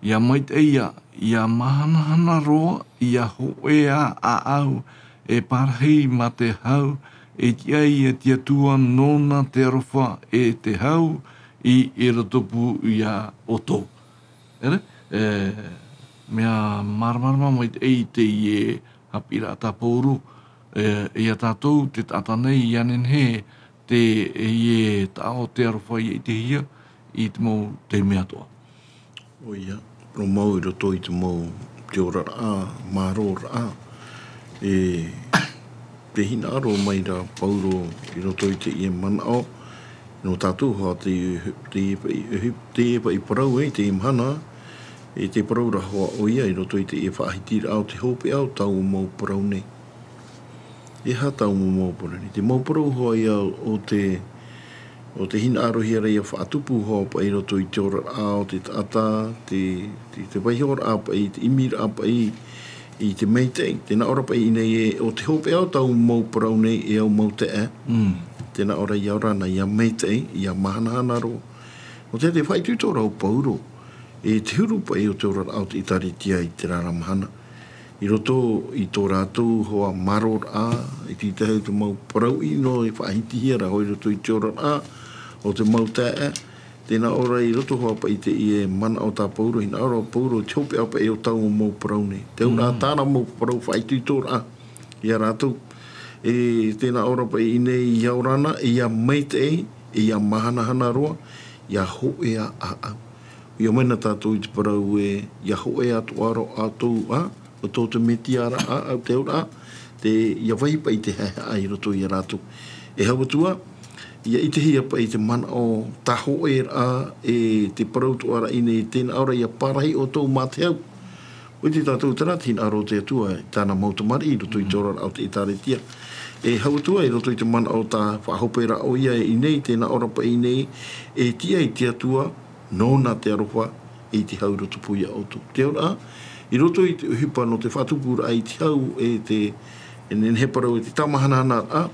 ʻia maitaʻi ia, ʻia mahanahana roa, ʻia hōʻē ā ʻāʻau, e pārahi mā te hau, e tiʻa ia te Atua nōna te aroha e te hau i, i roto pū ia ʻoutou. E, e, mea māramarama maitaʻi teie haʻapiʻiraʻa tā Paulo, e, ia tātou te taʻata nei ʻia nehenehe teie taʻo o te aroha ʻia ʻitehia i te mau taime atoʻa. ʻOia, parau mau i roto i te mau, te oraraʻa, mārōraʻa, e, tē hinaʻaro mai ra Paulo i roto i teie manaʻo, nō tātou hoʻi te, te, te, te paʻi parau ē, teie mahana, e te parau ra hoʻi ʻoia i roto i teie faʻahitiraʻa o te hopeʻa o taua mau parau nei. E aha taua mau parau nei? Te mau parau hoʻi ia o te, o te hinaʻarohia ra ʻia faʻatupu hoʻi paʻi i roto i te oraraʻa o te taʻata, te, te, te vaihoraʻa paʻi, te ʻimiraʻa paʻi, i te maitaʻi, tē nā ʻō ra paʻi i ʻō nei ē, ʻo te hopeʻa o taua mau parau nei e au mau taeaʻe. Mm. Tē nā ʻō ra ʻia ora na, ʻia maitaʻi, ʻia mahanahana roa. Nō te, te faʻaitoito ra ʻo Paulo, e te huru paʻi o te oraraʻa o te ʻĒtārētia i terā ra mahana. I roto i tō rātou hoʻi mārōraʻa, i te tahi o te mau parau ʻino e faʻahitihia ra hoʻi i roto i te oraraʻa o te mau taeaʻe, tē nā ʻō ra i roto hoʻi paʻi i teie manaʻo tā Paulo, hinaʻaro ʻo Paulo, te hopeʻa paʻi o taua mau parau nei. Te auraʻa, mm, tāna mau parau faʻaitoitoraʻa ia rātou. E tē nā ʻō ra paʻi i ʻō nei ʻia ora na, ʻia maitaʻi, ʻia mahanahana roa, ʻia hōʻē ā ʻāʻau. ʻIa ʻomai na tātou i te parau ē, ʻia hōʻē atoʻa roa ʻoutou, ā, ʻo tō te Metia ra, ʻa, ʻa te auraʻa, te, ʻia vai paʻi te haʻehaʻa i roto ia rātou. E hau atu ā, ʻia ʻitehia paʻi te manaʻo tāhōʻēraʻa, e te parau atoʻa ra ʻiʻinei, tē nā ʻō ra ʻia parahi ʻoutou mā te hau. ʻUa ʻite tātou terā, te hinaʻaro o te Atua, tāna mau tamariʻi, i roto i te oraraʻa o te ʻĒtārētia. E hau atu ā, i roto i te manaʻo tā faʻahoperaʻa ʻoia ʻiʻinei, tē nā ʻō ra paʻi ʻiʻinei, e tiʻa i te Atua, nōna te aroha, i te hau i rotopū ia ʻoutou. Te auraʻa, i roto i te ʻohipa nō te faʻatupuraʻa i te hau, e te, e nehenehe parau e te tāmahanahanaraʻa,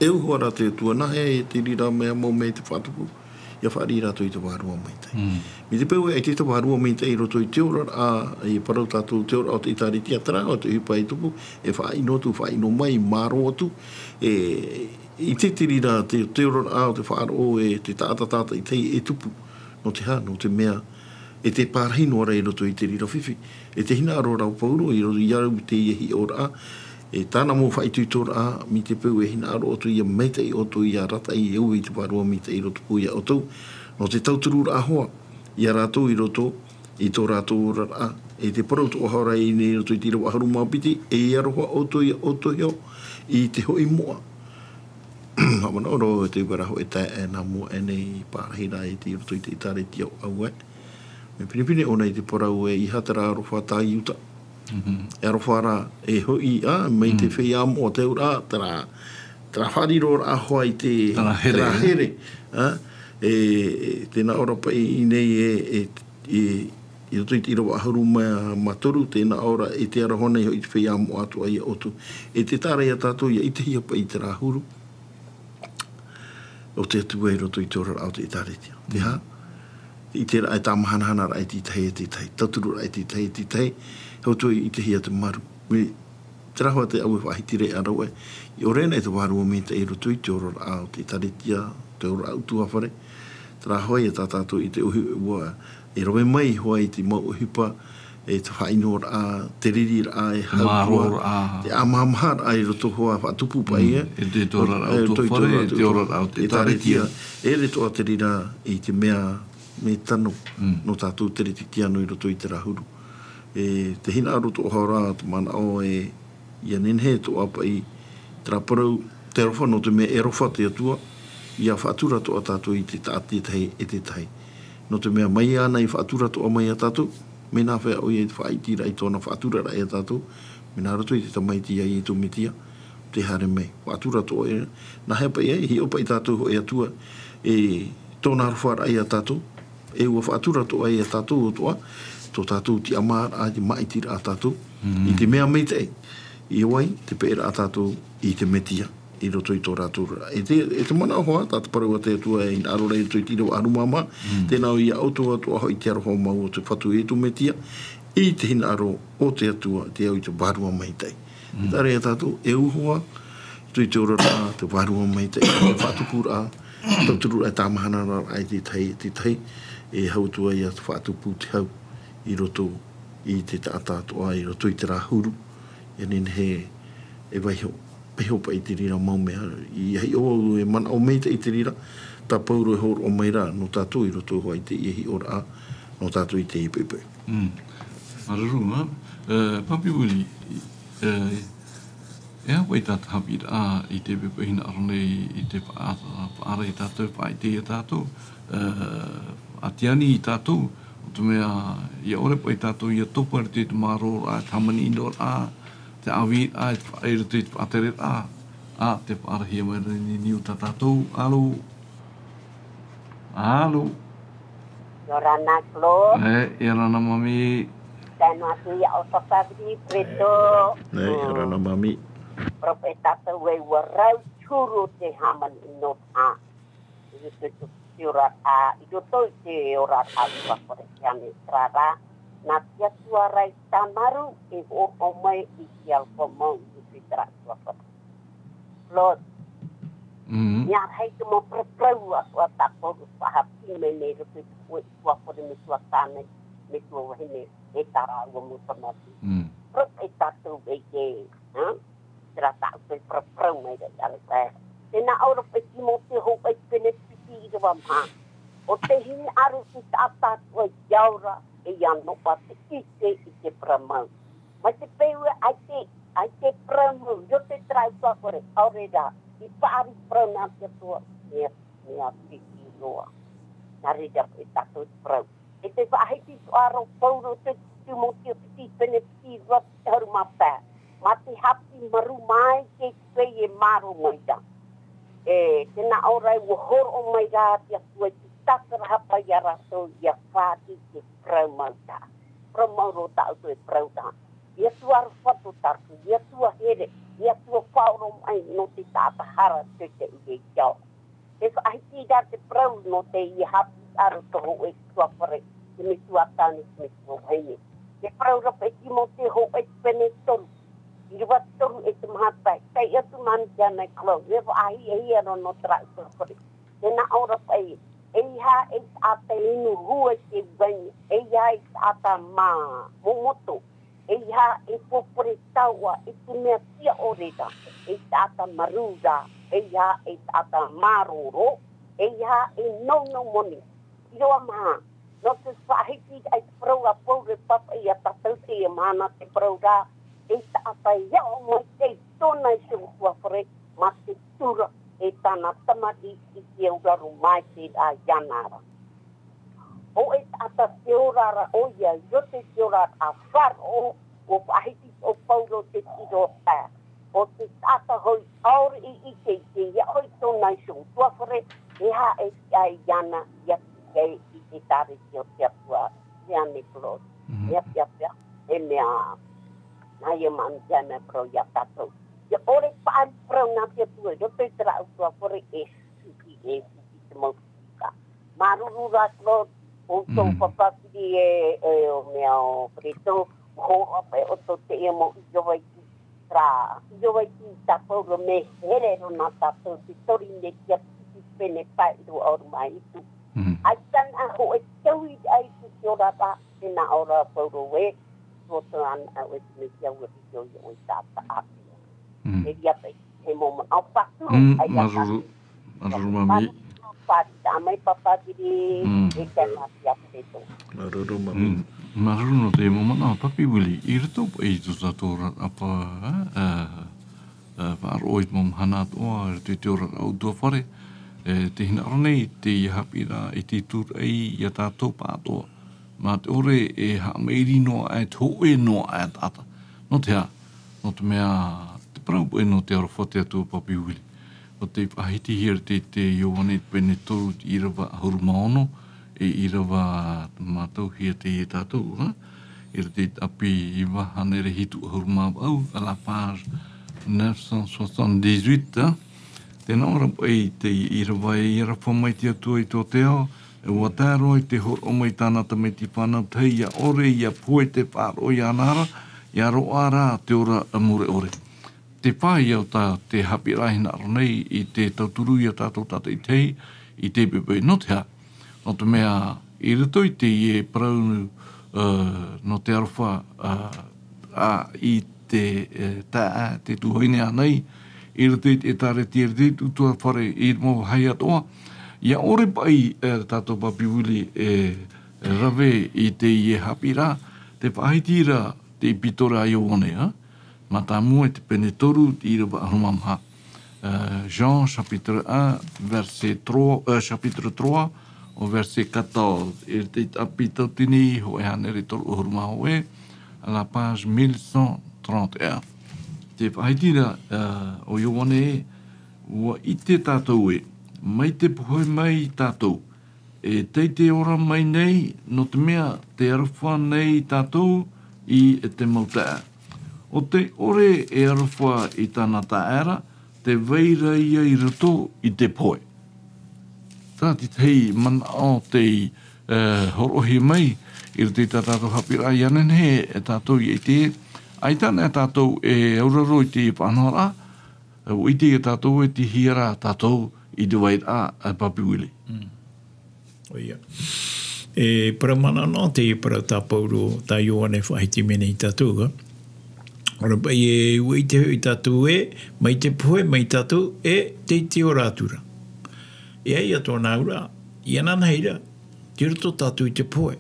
e uho ra te Atua, nāhea e te reira mea mau mea i te faʻatupu, ʻia fāriʻi rātou i te Vārua Maitaʻi. Mm. Mai te peu e ʻaita te Vārua Maitaʻi i roto i te oraraʻa, e parau tātou te oraraʻa o te ʻĒtārētia, terā hoʻi te ʻohipa e tupu, e faʻaʻino atu, faʻaʻino mai, mārō atu, e, ʻite te reira, te, te oraraʻa o te faʻaroʻo e te taʻata tātaʻitahi e tupu. Nō te aha, nō te mea, e tē pārahi noa ra i roto i te reira fifi. E te hinaʻaro ra ʻo Paulo, i roto i au teie hiʻoraʻa, e tāna mau faʻaitoitoraʻa, mai te peu e hinaʻaro ʻoutou ʻia maitaʻi ʻoutou ʻia arataʻi e ʻoia i te Vārua Maitaʻi i rotopū ia ʻoutou. Nō te tautururaʻa hoʻi, ia rātou i roto, i tō rātou oraraʻa. E te parau atoʻa ra ʻiʻinei i roto i te ʻīrava ʻahuru mā piti, e aroha ʻoutou ia ʻoutou iho, i te hoʻi moʻa. Haʻamanaʻo roa te uara hoʻi taeaʻe nā mua aʻe nei i pārahi ra i te roto i te ʻĒtārētia ʻo ʻAuae. Mea pinepine ʻōna i te parau e ʻeiaha terā aroha tā Iuta. Mhm. E aroha ra e hoʻi, ā, mai te Mm. feiā moʻa te auraʻa, terā, terā faʻariroraʻa hoʻi i te Terā here. terā here, ā, e, e, tē nā ʻō ra paʻi ʻiʻinei e, e, e, i roto i te ʻīrava ʻahuru mā, mā toru, tē nā ʻō ra e te aroha nei hoʻi te feiā moʻa atoʻa ia ʻoutou. E tē taʻa ra ia tātou ʻia ʻitehia paʻi terā huru o te Atua i roto i te oraraʻa o te ʻĒtārētia. Te aha? Mm. Te ʻiteraʻa e tāmahanahanaraʻa e te tahi, e te tahi. Tautururaʻa e te tahi, e te tahi. Hau atu ʻia ʻitehia te maru. Mai, terā hoʻi te ʻaue faʻahitiraʻa ra ē. ʻIa ʻore na e te Vārua Maitaʻi i roto i te oraraʻa o te ʻĒtārētia, te oraraʻa ʻutuāfare. Terā hoʻi ia tā tātou i te ʻohi-, ʻua, e rave mai hoʻi i te mau ʻohipa, e te faʻaʻinoraʻa, te ririraʻa, e Te hau atu ā, mārōraʻa. te ʻāmahamaharaʻa i roto hoʻi faʻatupu paʻi, Mm. ē. E te, te oraraʻa E, ʻutuāfare, e te oraraʻa o te ʻĒtārētia. ʻĒtārētia. E ʻere atoʻa te reira i te mea, mea tano, Mm. nō tātou te reti tiano i roto i terā huru. E te hinaʻaro atoʻa ra, te manaʻo e, ʻia nehenehe atoʻa paʻi, terā parau, te aroha nō te mea e aroha te Atua, ʻia faʻatura atoʻa tātou i te taʻata e tahi, e te tahi. Nō te mea mai iāna i faʻatura atoʻa mai ia tātou, mea nāfea ʻoia i te faʻaʻitiraʻa i tōna faʻaturaraʻa ia tātou, mea nā roto i te Tamaiti a Iesu Mesia, tē haere mai. Faʻatura atoʻa e, nāhea paʻi ē, hiʻo paʻi tātou hoʻi Atua, e tōna arofaraʻa ia tātou, e ʻua faʻatura atoʻa ia tātou atoʻa, tō tātou tiʻamāraʻa, te māʻitiraʻa tātou, Mm. i te mea maitaʻi, ʻia vai, te peʻeraʻa tātou i te Mesia, i roto i tō rātou ra. E te, e te manaʻo hoʻi, tā te parau a te Atua e hinaʻaro ra i roto i te ʻīrava ʻahuru mā maha, Mm. tē nā ʻō ia ʻoutou atoʻa hoʻi te aroha mau o te Fatu Iesu Mesia, i te hinaʻaro o te Atua, te au i te Vārua Maitaʻi. Mm. Terā ia tātou, e uho ā, i te oraraʻa, te Vārua Maitaʻi, te faʻatupuraʻa, tautururaʻa, tāmahanaraʻa i te tahi, te tahi, e hau atu ā ia te faʻatupu te hau i roto i te taʻata atoʻa, i roto i terā huru, ʻia nehenehe e vaiho, vaiho paʻi te reira mau mea, ʻia hiʻo au e manaʻo maitaʻi te reira, tā Paulo e hōroʻa mai ra, nō tātou i roto hoʻi i teie hiʻoraʻa, nō tātou i teie poʻipoʻi. Mm. Māuruuru, ā, e, Papi Willie, e, e aha paʻi tā te haʻapiʻiraʻa i te poʻipoʻi hinaʻaro nei i te paʻa-, paʻari tātou, faʻaʻite ia tātou, e, ʻa tiani ia tātou, ʻo te mea, ʻia ʻore paʻi tātou ʻia topa i te mārōraʻa, te hāmani ʻino raʻa, te ʻāvīraʻa, i te fa-, i roto i te faʻatereraʻa, ā, tē paʻarahia mai ra nei niu tā tātou, alo. Alo. ʻIa ora na, Claude. E, ʻia ora na, Mami. Tae noa atu ia ʻoutou, Fabrice, Preto. E, ʻia ora na, Mami. Parau paʻi tātou e ua rau te huru o te hāmani ʻino, ā. I roto i te oraraʻa, i roto i te oraraʻa ʻutuāfare, te ʻāneʻi, terā rā, nā te Atua ra i tāmarū e hōroʻa mai i te aroha mau i roto i terā ʻutuāfare. Claude. Mm. Mea rahi te mau paraparau atoʻa tā Paulo i faʻahiti mai nei i roto i te hōʻē ʻutuāfare, metua tāne, metua vahine, e tā rāua mau tamariʻi. Mm. Parau paʻi tātou e te, hā? Terā tāʻu e paraparau mai ra i ʻArepaea. Tē nā ʻō ra paʻi Timoteo hōʻē pene piti ʻīrava maha. ʻO te hinaʻaro i te taʻata atoʻa ʻia ora, e ʻia noaʻa te ʻite i te parau mau. Mai te peu ē, ʻaita, ʻaita e parau mau, ʻo te taraʻu ʻutuāfare, ʻaore rā, i paʻari parau nā te Atua, mea, mea piti roa. Nā reira e tātou te parau. E tē faʻahiti atoʻa ra ʻo Pauro i te Timoteo piti, pene piti, rua, piti ʻahuru mā pae. Mā te haʻapiʻi marū mai te pei e mārō mai ra. E, tē nā ʻō ra ē, ʻua hōroʻa mai rā te Atua i te tātarahapa ia rātou, ʻia faʻaʻite i te parau mau taʻa. Parau mau roa tāʻu e parau taʻa. ʻIa tua aroha tō tātou, ʻia tua here, ʻia tua faʻaoromaʻi nō te taʻata hara te te ʻia i te ao. E faʻahiti rā te parau nō teie haʻapiʻiraʻa tō hōʻē ʻutuāfare, te metua tāne, te metua vahine. Te parau ra paʻi Timoteo hōʻē pene toru, ʻīrava toru e te maha pae, taiʻo atu mai te Anne Claude, e faʻahiahia roa nō terā ʻutuāfare. Tē nā ʻō ra paʻi, ʻeiaha e taʻata inu hua i te vaini, ʻeiaha e taʻata mā momoto, ʻeiaha e pōpore taua i te mea tiʻa ʻore ra, e taʻata marū ra, ʻeiaha e taʻata māroro, ʻeiaha e nounou moni. ʻĪrava maha, nō te faʻahiti ai te parau a Pauro e pāpaʻi ia tātou i teie mahana te parau ra, e taʻata i aʻo mai i tōna iho ʻutuāfare, mā te tura e tāna tamariʻi i te auraro mai te rā iāna ra. ʻO e taʻata te ora ra ʻoia, ʻo te te ora a Faro, ʻua faʻahiti ʻo Pauro te tiro tae. ʻO te taʻata hoʻi ʻaore i ʻite i te aʻo i tōna iho ʻutuāfare, e aha e tiʻa iāna, ʻia tiʻa i te ʻēkālesia o te Atua, te Anne Claude. Mhm. Mea pea pea, e mea, nā ia manu ia mea parau ia tātou. ʻIa ʻore paʻari parau nā te Atua, i roto i terā ʻutuāfare e suhi, e suhi te mau ika. Māuruuru rā Claude, ʻoutou Mm. pāpāpiri e, e, ʻo mea ʻo Preto, hōroʻa paʻi ʻoutou teie mau ʻīrava iti, terā ʻīrava iti tā Pauro mea here roa nā tātou te Torinetia piti pene pae ʻīrava ʻahuru mā hitu. Mm. ʻAita na hōʻē tauiraʻa i te oraraʻa, tē nā ʻō ra Pauro ē, roto ana ʻoe te Mesia ʻua riro iā ʻoe i te taʻata ʻāpī. Mm. E ria paʻi, he mau manaʻo pāturu, Mm, ai māuruuru, māuruuru māmī. Māuruuru, pāturu, tā mai pāpāpiri, Mm. e tae mā te Aperētō. Māuruuru māmī. Mm, māuruuru nō te mau manaʻo, Papi Willie, i roto paʻi i tō tātou oraraʻa, ā, ā, faʻaroʻo i te mau mahana atoʻa, i roto i te oraraʻa ʻutuāfare, e, tē hinaʻaro nei, teie haʻapiʻiraʻa, i te tūraʻi, iā tātou pāʻatoʻa. Mā te ʻore e haʻamairi noa aʻe, e te hōʻē noa aʻe taʻata. Nō te aha? Nō te mea, te parau paʻi nō te aroha te Atua Papi Willie. ʻO tei faʻahitihia i te, te Ioane pene toru ʻīrava ʻahuru mā ono, e ʻīrava mātauhia teie tātou, ha? I roto i te ʻapi iva hānere hitu ʻahuru mā vaʻu, à la page neuf cent soixante-dix-huit, ha? Tē nā ʻō ra paʻi te ʻīrava ē, ʻia aroha mai te Atua i tō te ao, e ʻua tae roa i te hōroʻa mai tāna tamaiti fānau tahi, ʻia ʻore, ʻia pohe te faʻaroʻo iāna ra, ʻia roaʻa rā te ora mure ʻore. Te feiā o tā te haʻapiʻiraʻa e hinaʻaro nei i te tauturu iā tātou tātaʻitahi i te pepe. Nō te aha? Nō te mea, i roto i teie parau, ā, nō te aroha, ā, ā, i te, e, taeaʻe, te tuahine ānei, i roto i te ʻĒtārētia, i roto i te ʻutuāfare, i te mau vāhi atoʻa, ʻia ʻore paʻi, e, tātou Papi Willie e rave i teie haʻapiʻiraʻa, tē faʻahiti ra te ʻīpītōrā a Ioane, ā? Mātāmua i te pene toru, ʻīrava ʻahuru mā maha. Euh, Jean, chapitre un, verset trois, euh, chapitre trois, au verset quatorze. I te ʻāpī tautini, hōʻē hānere toru ʻahuru mā hōʻē, à la page mille cent trente et un. Tē faʻahiti ra, euh, ʻo Ioane, ʻua ʻite tātou ē, mai te pohe mai tātou, e tei te ora mai nei, nō te mea tē aroha nei tātou i te mau taeaʻe. ʻO tē ʻore e aroha i tāna taeaʻe ra, tē vai ra ïa i roto i te pohe. Terā te tahi manaʻo tei, e, hōroʻahia mai, i roto i tā tātou haʻapiʻiraʻa ʻia nehenehe e tātou ʻia ʻite, ʻaita anaʻe tātou e auraro i te faʻanahoraʻa, ʻua ʻite ïa tātou e te hiʻoraʻa tātou i te vairaʻa, e Papi Willie. Mm. ʻOia. E parau manaʻo teie parau tā Pauro, tā Ioane faʻahiti mai nei iā tātou, ā. ʻOia paʻi ē, ʻua ʻite hoʻi tātou ē, mai te pohe mai tātou, e tei te ora atu ra. E ʻaita tōna auraʻa, ʻia ʻanaʻanahia ra, tei roto tātou i te pohe.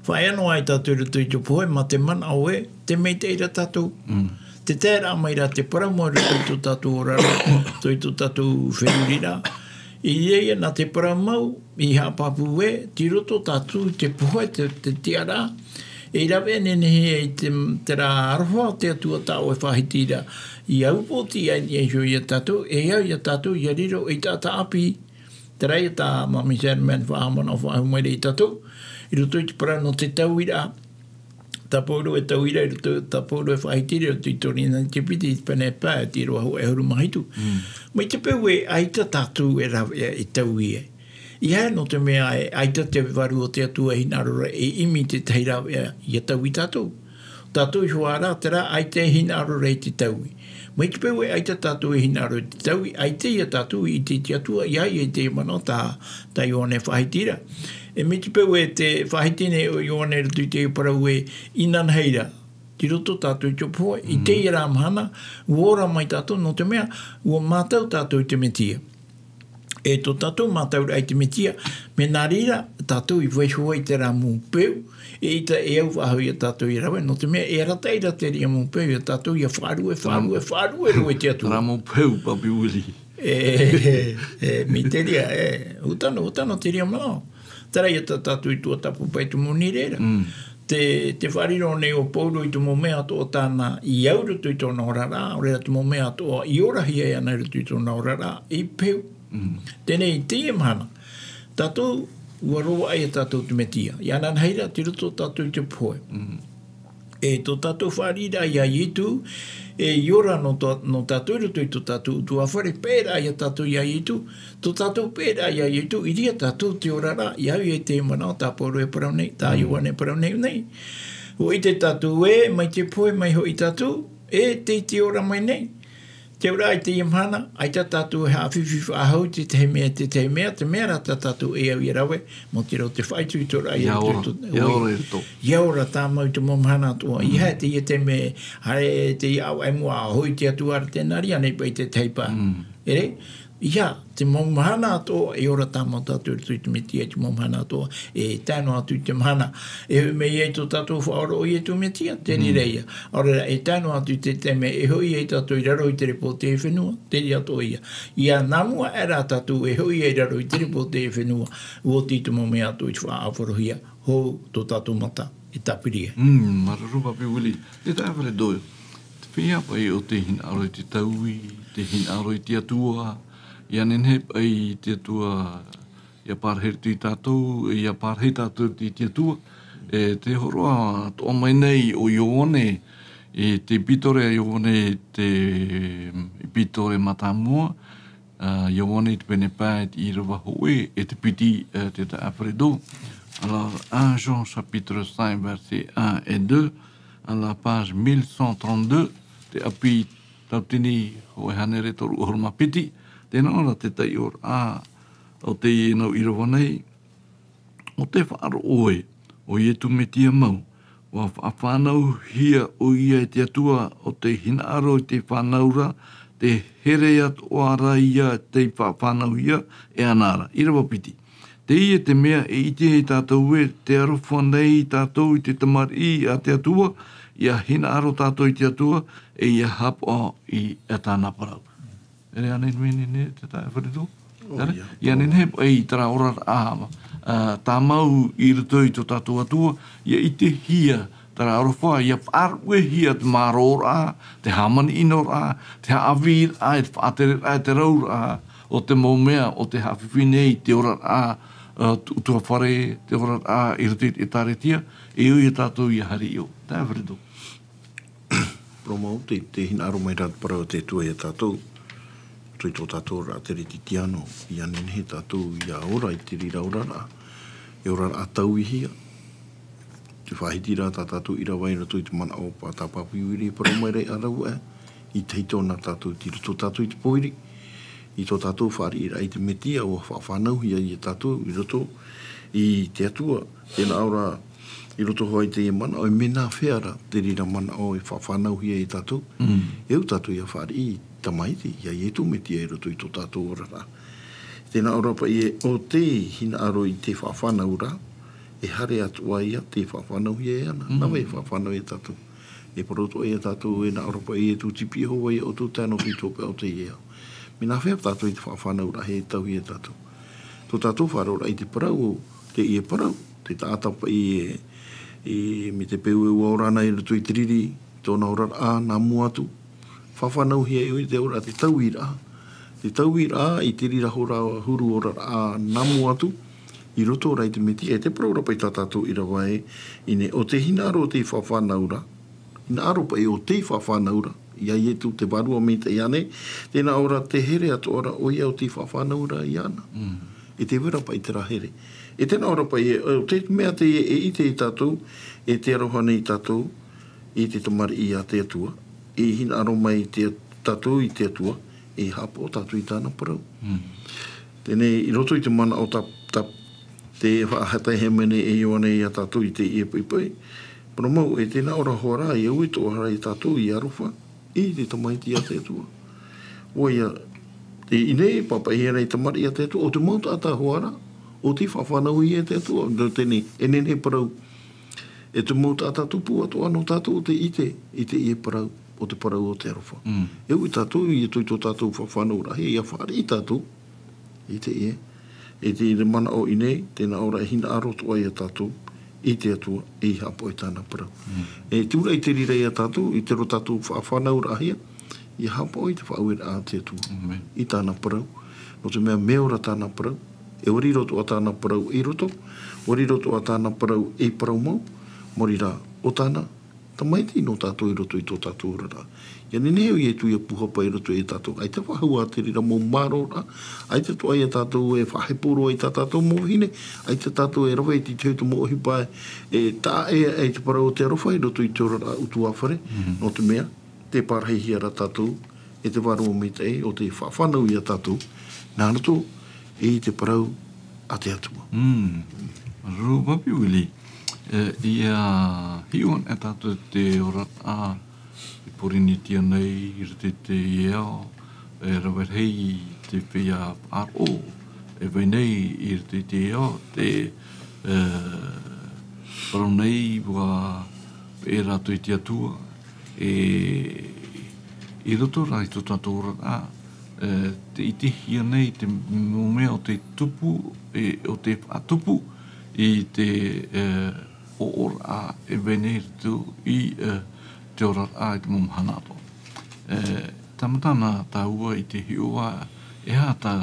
Faʻaea noa ai tātou i roto i te pohe, mā te manaʻo ē, te maitaʻi ra tātou. Te taeraʻa mai ra te parau mau i roto i tō tātou oraraʻa, i tō tātou feruriraʻa. I reira nā te parau mau, i haʻapāpū ē, tei roto tātou i te pohe, te, te tiʻaraʻa, e rave nehenehe ai te, terā aroha o te Atua tā ʻoe e faʻahiti ra. ʻIa upoʻotiʻi ai iho ia tātou, e au ia tātou, ʻia riro ei taʻata ʻāpī. Terā ia tā Māmī Sherman faʻahaʻamanaʻo faʻahou mai ra ia tātou, i roto i te parau nō te tauiraʻa. Tā Pauro e tauira, i roto, tā Pauro e faʻahiti ra, i roto i tō Korinito piti, i te pene pae, te ʻīrava hōʻē ʻahuru mā hitu. Mai te peu ē, ʻaita tātou e rave, e taui ai. ʻEiaha nō te mea ē, ʻaita te varu o te Atua e hinaʻaro ra, e ʻimi i te tahi rāveʻa, ʻia taui tātou. Tātou iho ā rā, terā, ʻaita e hinaʻaro ra i te taui. Mai te peu ē, ʻaita tātou e hinaʻaro i te taui, ʻaita ia tātou i ʻite i te Atua, ʻia, ʻia ʻite i te manaʻo tā, tā Ioane e faʻahiti ra. E mai te peu ē, te faʻahiti nei ʻo Ioane i roto i te parau ē, inanahi ra, tei roto tātou i te pohe, i teie ra mahana, ʻua ora mai tātou, nō te mea, ʻua mātau tātou i te Metia. E tō tātou mātauraʻa i te Metia, mea nā reira, tātou i vaiiho ai i terā mau peu, eʻita e au faʻahou ia tātou ʻia rave, nō te mea, e arataʻi ra terā mau peu, ia tātou ʻia faʻarue, faʻarue, faʻarue roa i te Atua. Terā mau peu, Papi Willie. E, e, e, mai terā, e, ʻua tano, ʻua tano terā manaʻo. Terā ia tā tātou i tuatāpapa i te mau nei reira. Te, te faʻariro nei ʻo Pauro i te mau mea atoʻa tāna i au i roto i tōna oraraʻa, ʻaore rā te mau mea atoʻa i orahia e ana i roto i tōna oraraʻa, i peu. Teie nei, teie mahana, tātou, ʻua roaʻa ia tātou te Metia. ʻIa inanahi ra, tei roto tātou i te pohe. E tō tātou fāriʻiraʻa ia Ietu, e ʻia ora nō tō, nō tātou i roto i tō tātou ʻutuāfare, paʻeraʻa ia tātou ia Ietu, tō tātou paʻeraʻa ia Ietu, i reira tātou te oraraʻa, ʻia au i te manaʻo tā Pauro e parau nei, tā Ioane e parau nei, nei. ʻUa ʻite tātou ē, mai te pohe mai hoʻi tātou, e tei te ora mai nei. Te auraʻa i teie mahana, ʻaita tātou e haʻafifi faʻahou i te tahi mea, te tahi mea, te mea rā tā tātou e au ʻia rave, mā te reo te faʻaitoitoraʻa ʻia ora, ʻia ora i roto. ʻIa ora tāmau i te mau mahana atoʻa. ʻEiaha teie taime, haere teie ʻāvaʻe mua, hoʻi te Atua ra tē nā reira nei paʻi te tahi pae. ʻEre, ʻeiaha, te mau mahana atoʻa, e ora tāmau tātou i roto i te Metia i te mau mahana atoʻa, e tae noa atu i te mahana e hoʻi mai ai tō tātou Faʻaora ʻo Ietu Metia, te reira ia. ʻAore rā, e tae noa atu i te taime e hoʻi ai tātou i raro i te repo o te fenua, te reira atoʻa ia. ʻIa nā mua aʻe rā tātou e hoʻi ai i raro i te repo o te fenua, ʻua oti te mau mea atoʻa i te faʻaʻāfarohia, hou tō tātou mata e tāpiri ai. Mm, māuruuru Papi Willie. Te taeaʻe Alfredo, te feiā paʻi o te hinaʻaro i te taui, te hinaʻaro i te Atua, ʻia nehenehe paʻi te Atua ʻia pārahi i roto ia tātou, ʻia pārahi tātou i te Atua. E te hōroʻa atoʻa mai nei ʻo Ioane, i te ʻipitore a Ioane, te ʻipitore mātāmua, ā, Ioane i te pene pae, te ʻīrava hōʻē, e te piti, ā, te taeaʻe Alfredo. Alors, un Jean chapitre cinq, verset un et deux, à la page mille cent trente-deux, te ʻapi tautini hōʻē hānere toru ʻahuru mā piti, tē nā ʻō ra te taiʻoraʻa o teie nau ʻīrava nei, ʻo tē faʻaroʻo ē, ʻo Ietu Metia mau, ʻua faʻafānauhia ʻoia e te Atua, ʻo tē hinaʻaro i te fānau ra, tē here atoʻa ra ia tei faʻafānauhia e ana ra. ʻĪrava piti. Teie te mea e ʻite ai tātou ē, tē aroha nei tātou i te tamariʻi a te Atua, ʻia hinaʻaro tātou i te Atua, e ʻia haʻapaʻo i tāna parau. ʻEre ānei, ānei, ānei, te taeaʻe Alfredo? ʻIa nehenehe paʻi terā oraraʻa, ā, tāmau i roto i tō tātou Atua, ʻia ʻitehia terā aroha, ʻia faʻaruʻehia te mārōraʻa, te hāmani ʻino ra, te haʻavīraʻa, e te faʻatereraʻa, e te rauraʻa, o te mau mea, o te haʻafifi nei, te oraraʻa, ā, ʻutuāfare, te oraraʻa, i roto i te ʻĒtārētia, e ui ia tātou ʻia haere i ʻō. Taeaʻe Alfredo. Parau mau, te, te hinaʻaro mai rā te parau a te Atua ia tātou, roto i tō tātou oraraʻa teretitiano, ʻia nehenehe tātou ʻia ora i te reira oraraʻa, e oraraʻa tauihia. Te faʻahiti ra tā tātou ʻīrava i roto i te manaʻo, pā tā Papi Willie e parau mai ra ʻāreʻa, i tahito na tātou, tei roto tātou i te pōiri, i tō tātou fāriʻiraʻa i te Metia, ʻua faʻafānauhia ia tātou i roto i te Atua, tē nā ʻō ra, i roto hoʻi i teie manaʻo, e mea nāfea ra te reira manaʻo e faʻafānauhia ia tātou. E au tātou ʻia fāriʻi i te Tamaiti, ia Ietu Metia i roto i tō tātou oraraʻa. Tē nā ʻō ra paʻi ē, ʻo tē hinaʻaro i te faʻafānau ra, E haere atoʻa ia tei faʻafānauhia e ana. Mm. Nā vai e faʻafānau ia tātou? E parau atoʻa ia tātou e nā ʻō ra paʻi e tū tipi Iehova ia ʻoutou tae noa i te hopeʻa o teie ao. Mea nāfea tātou i te faʻafānauraʻahia e tauhia e tātou? Tō tātou faʻaroʻoraʻa i te parau, teie parau, te taʻata paʻi e, e, mai te peu e ua ora na i roto i te riri, tōna oraraʻa nā mua atu. Faʻafānauhia e ʻoe te ora, te tauiraʻa. Te tauiraʻa i te reira hora huru oraraʻa nā mua atu, i roto rā i te Mesia, e te parau ra paʻi tā tātou ʻīrava ē, ʻinei, ʻo tē hinaʻaro tei faʻafānau ra, hinaʻaro paʻi ʻo tei faʻafānau ra ia Ietu te Vārua Maitaʻi ānei, tē nā ʻō ra tē here atoʻa ra ʻoia ʻo tei faʻafānau ra iāna. Mm. E te vai ra paʻi terā here. E tē nā ʻō ra paʻi, e, ʻo te mea teie e ʻite ia tātou, e te aroha nei tātou i te tamariʻi a te Atua, e hinaʻaro mai te, tātou i te Atua, e haʻapaʻo tātou i tāna parau. Mm. Teie nei, i roto i te manaʻo tā, tā, tē faʻahaʻehaʻehia mai nei e Ioane ia tātou i teie poʻipoʻi. Parau mau, e tē nā ʻō ra hoʻi ra, ʻia ui atoʻa ra ia tātou ʻia aroha i te Tamaiti a te Atua. ʻOia, teie nei, pāpaʻihia nei tamariʻi a te Atua, ʻo te mau taʻata hoʻi ra, ʻo tei faʻafānauhia e te Atua, nō teie nei, e nehenehe e parau, e te mau taʻata tupu atoʻa nō tātou ʻo tē ʻite i teie parau, ʻo te parau o te aroha. Mm. E ui tātou, i roto i tō tātou faʻafānauraʻahia, ʻia fāriʻi tātou i teie, i teie manaʻo ʻinei, tē nā ʻō ra e hinaʻaro atoʻa ia tātou i te Atua, e haʻapaʻo i tāna parau. Mm. E tuʻu ra i te reira ia tātou, i te roto tātou faʻafānauraʻahia, ʻia haʻapaʻo i te faʻaueraʻa a te Atua. Amen. I tāna parau, nō te mea mea ora tāna parau, e ʻua riro atoʻa tāna parau i roto, ʻua riro atoʻa tāna parau ei parau mau, maori rā, ʻo tāna Tamaiti nō tātou i roto i tō tātou oraraʻa. ʻIa nehenehe ʻo Ietu ʻia pūhapa i roto ia tātou. ʻAita faʻahou ā te reira mau māroraʻa, ʻaita atoʻa ia tātou e faʻahepo roa i tā tātou mau vahine, ʻaita tātou e rave i te tahi o te mau ʻohipa e taʻa ʻē ai te parau o te aroha i roto i te oraraʻa ʻutuāfare, Mhm. nō te mea, tē parahihia ra tātou e te Vārua Maitaʻi, ʻo tē faʻafānau ia tātou, nā roto i te parau a te Atua. Mm. Māuruuru papi Willie, e, ʻia hiʻo anaʻe tātou te oraraʻa i Pōrīnetia nei, i roto i teie ao, e rave rahi te feiā faʻaroʻo e vai nei i roto i teie ao, te, e, parau nei, ʻua peʻe rātou i te Atua, e, i roto rā i tō tātou oraraʻa, e, tē ʻitehia nei te mau mea ʻo tē tupu, e, ʻo tē faʻatupu i te, e, ʻōʻoraʻa e vai nei i roto i, e, te oraraʻa i te mau mahana atoʻa. E, tāmatana tāua i te hiʻo ā, e aha tā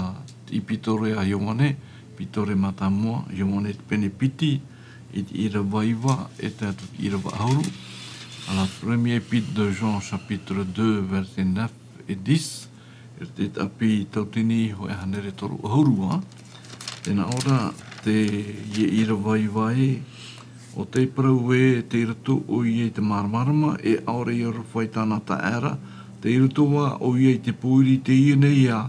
te ʻīpītore a Ioane, ʻīpītore mātāmua, Ioane te pene piti, i te ʻīrava iva, e tae atu i te ʻīrava ʻahuru. À la première épître de Jean, chapitre deux, versets neuf et dix. E te ʻāpī tautini hōʻē hānere toru ʻahuru ā. Tē nā ʻō ra teie ʻīrava iva ē, ʻo tei parau ē, tei roto ʻoia i te māramarama, e ʻaore i aroha i tāna taʻata ra, tei roto ā ʻoia i te pōiri i teie nei ao.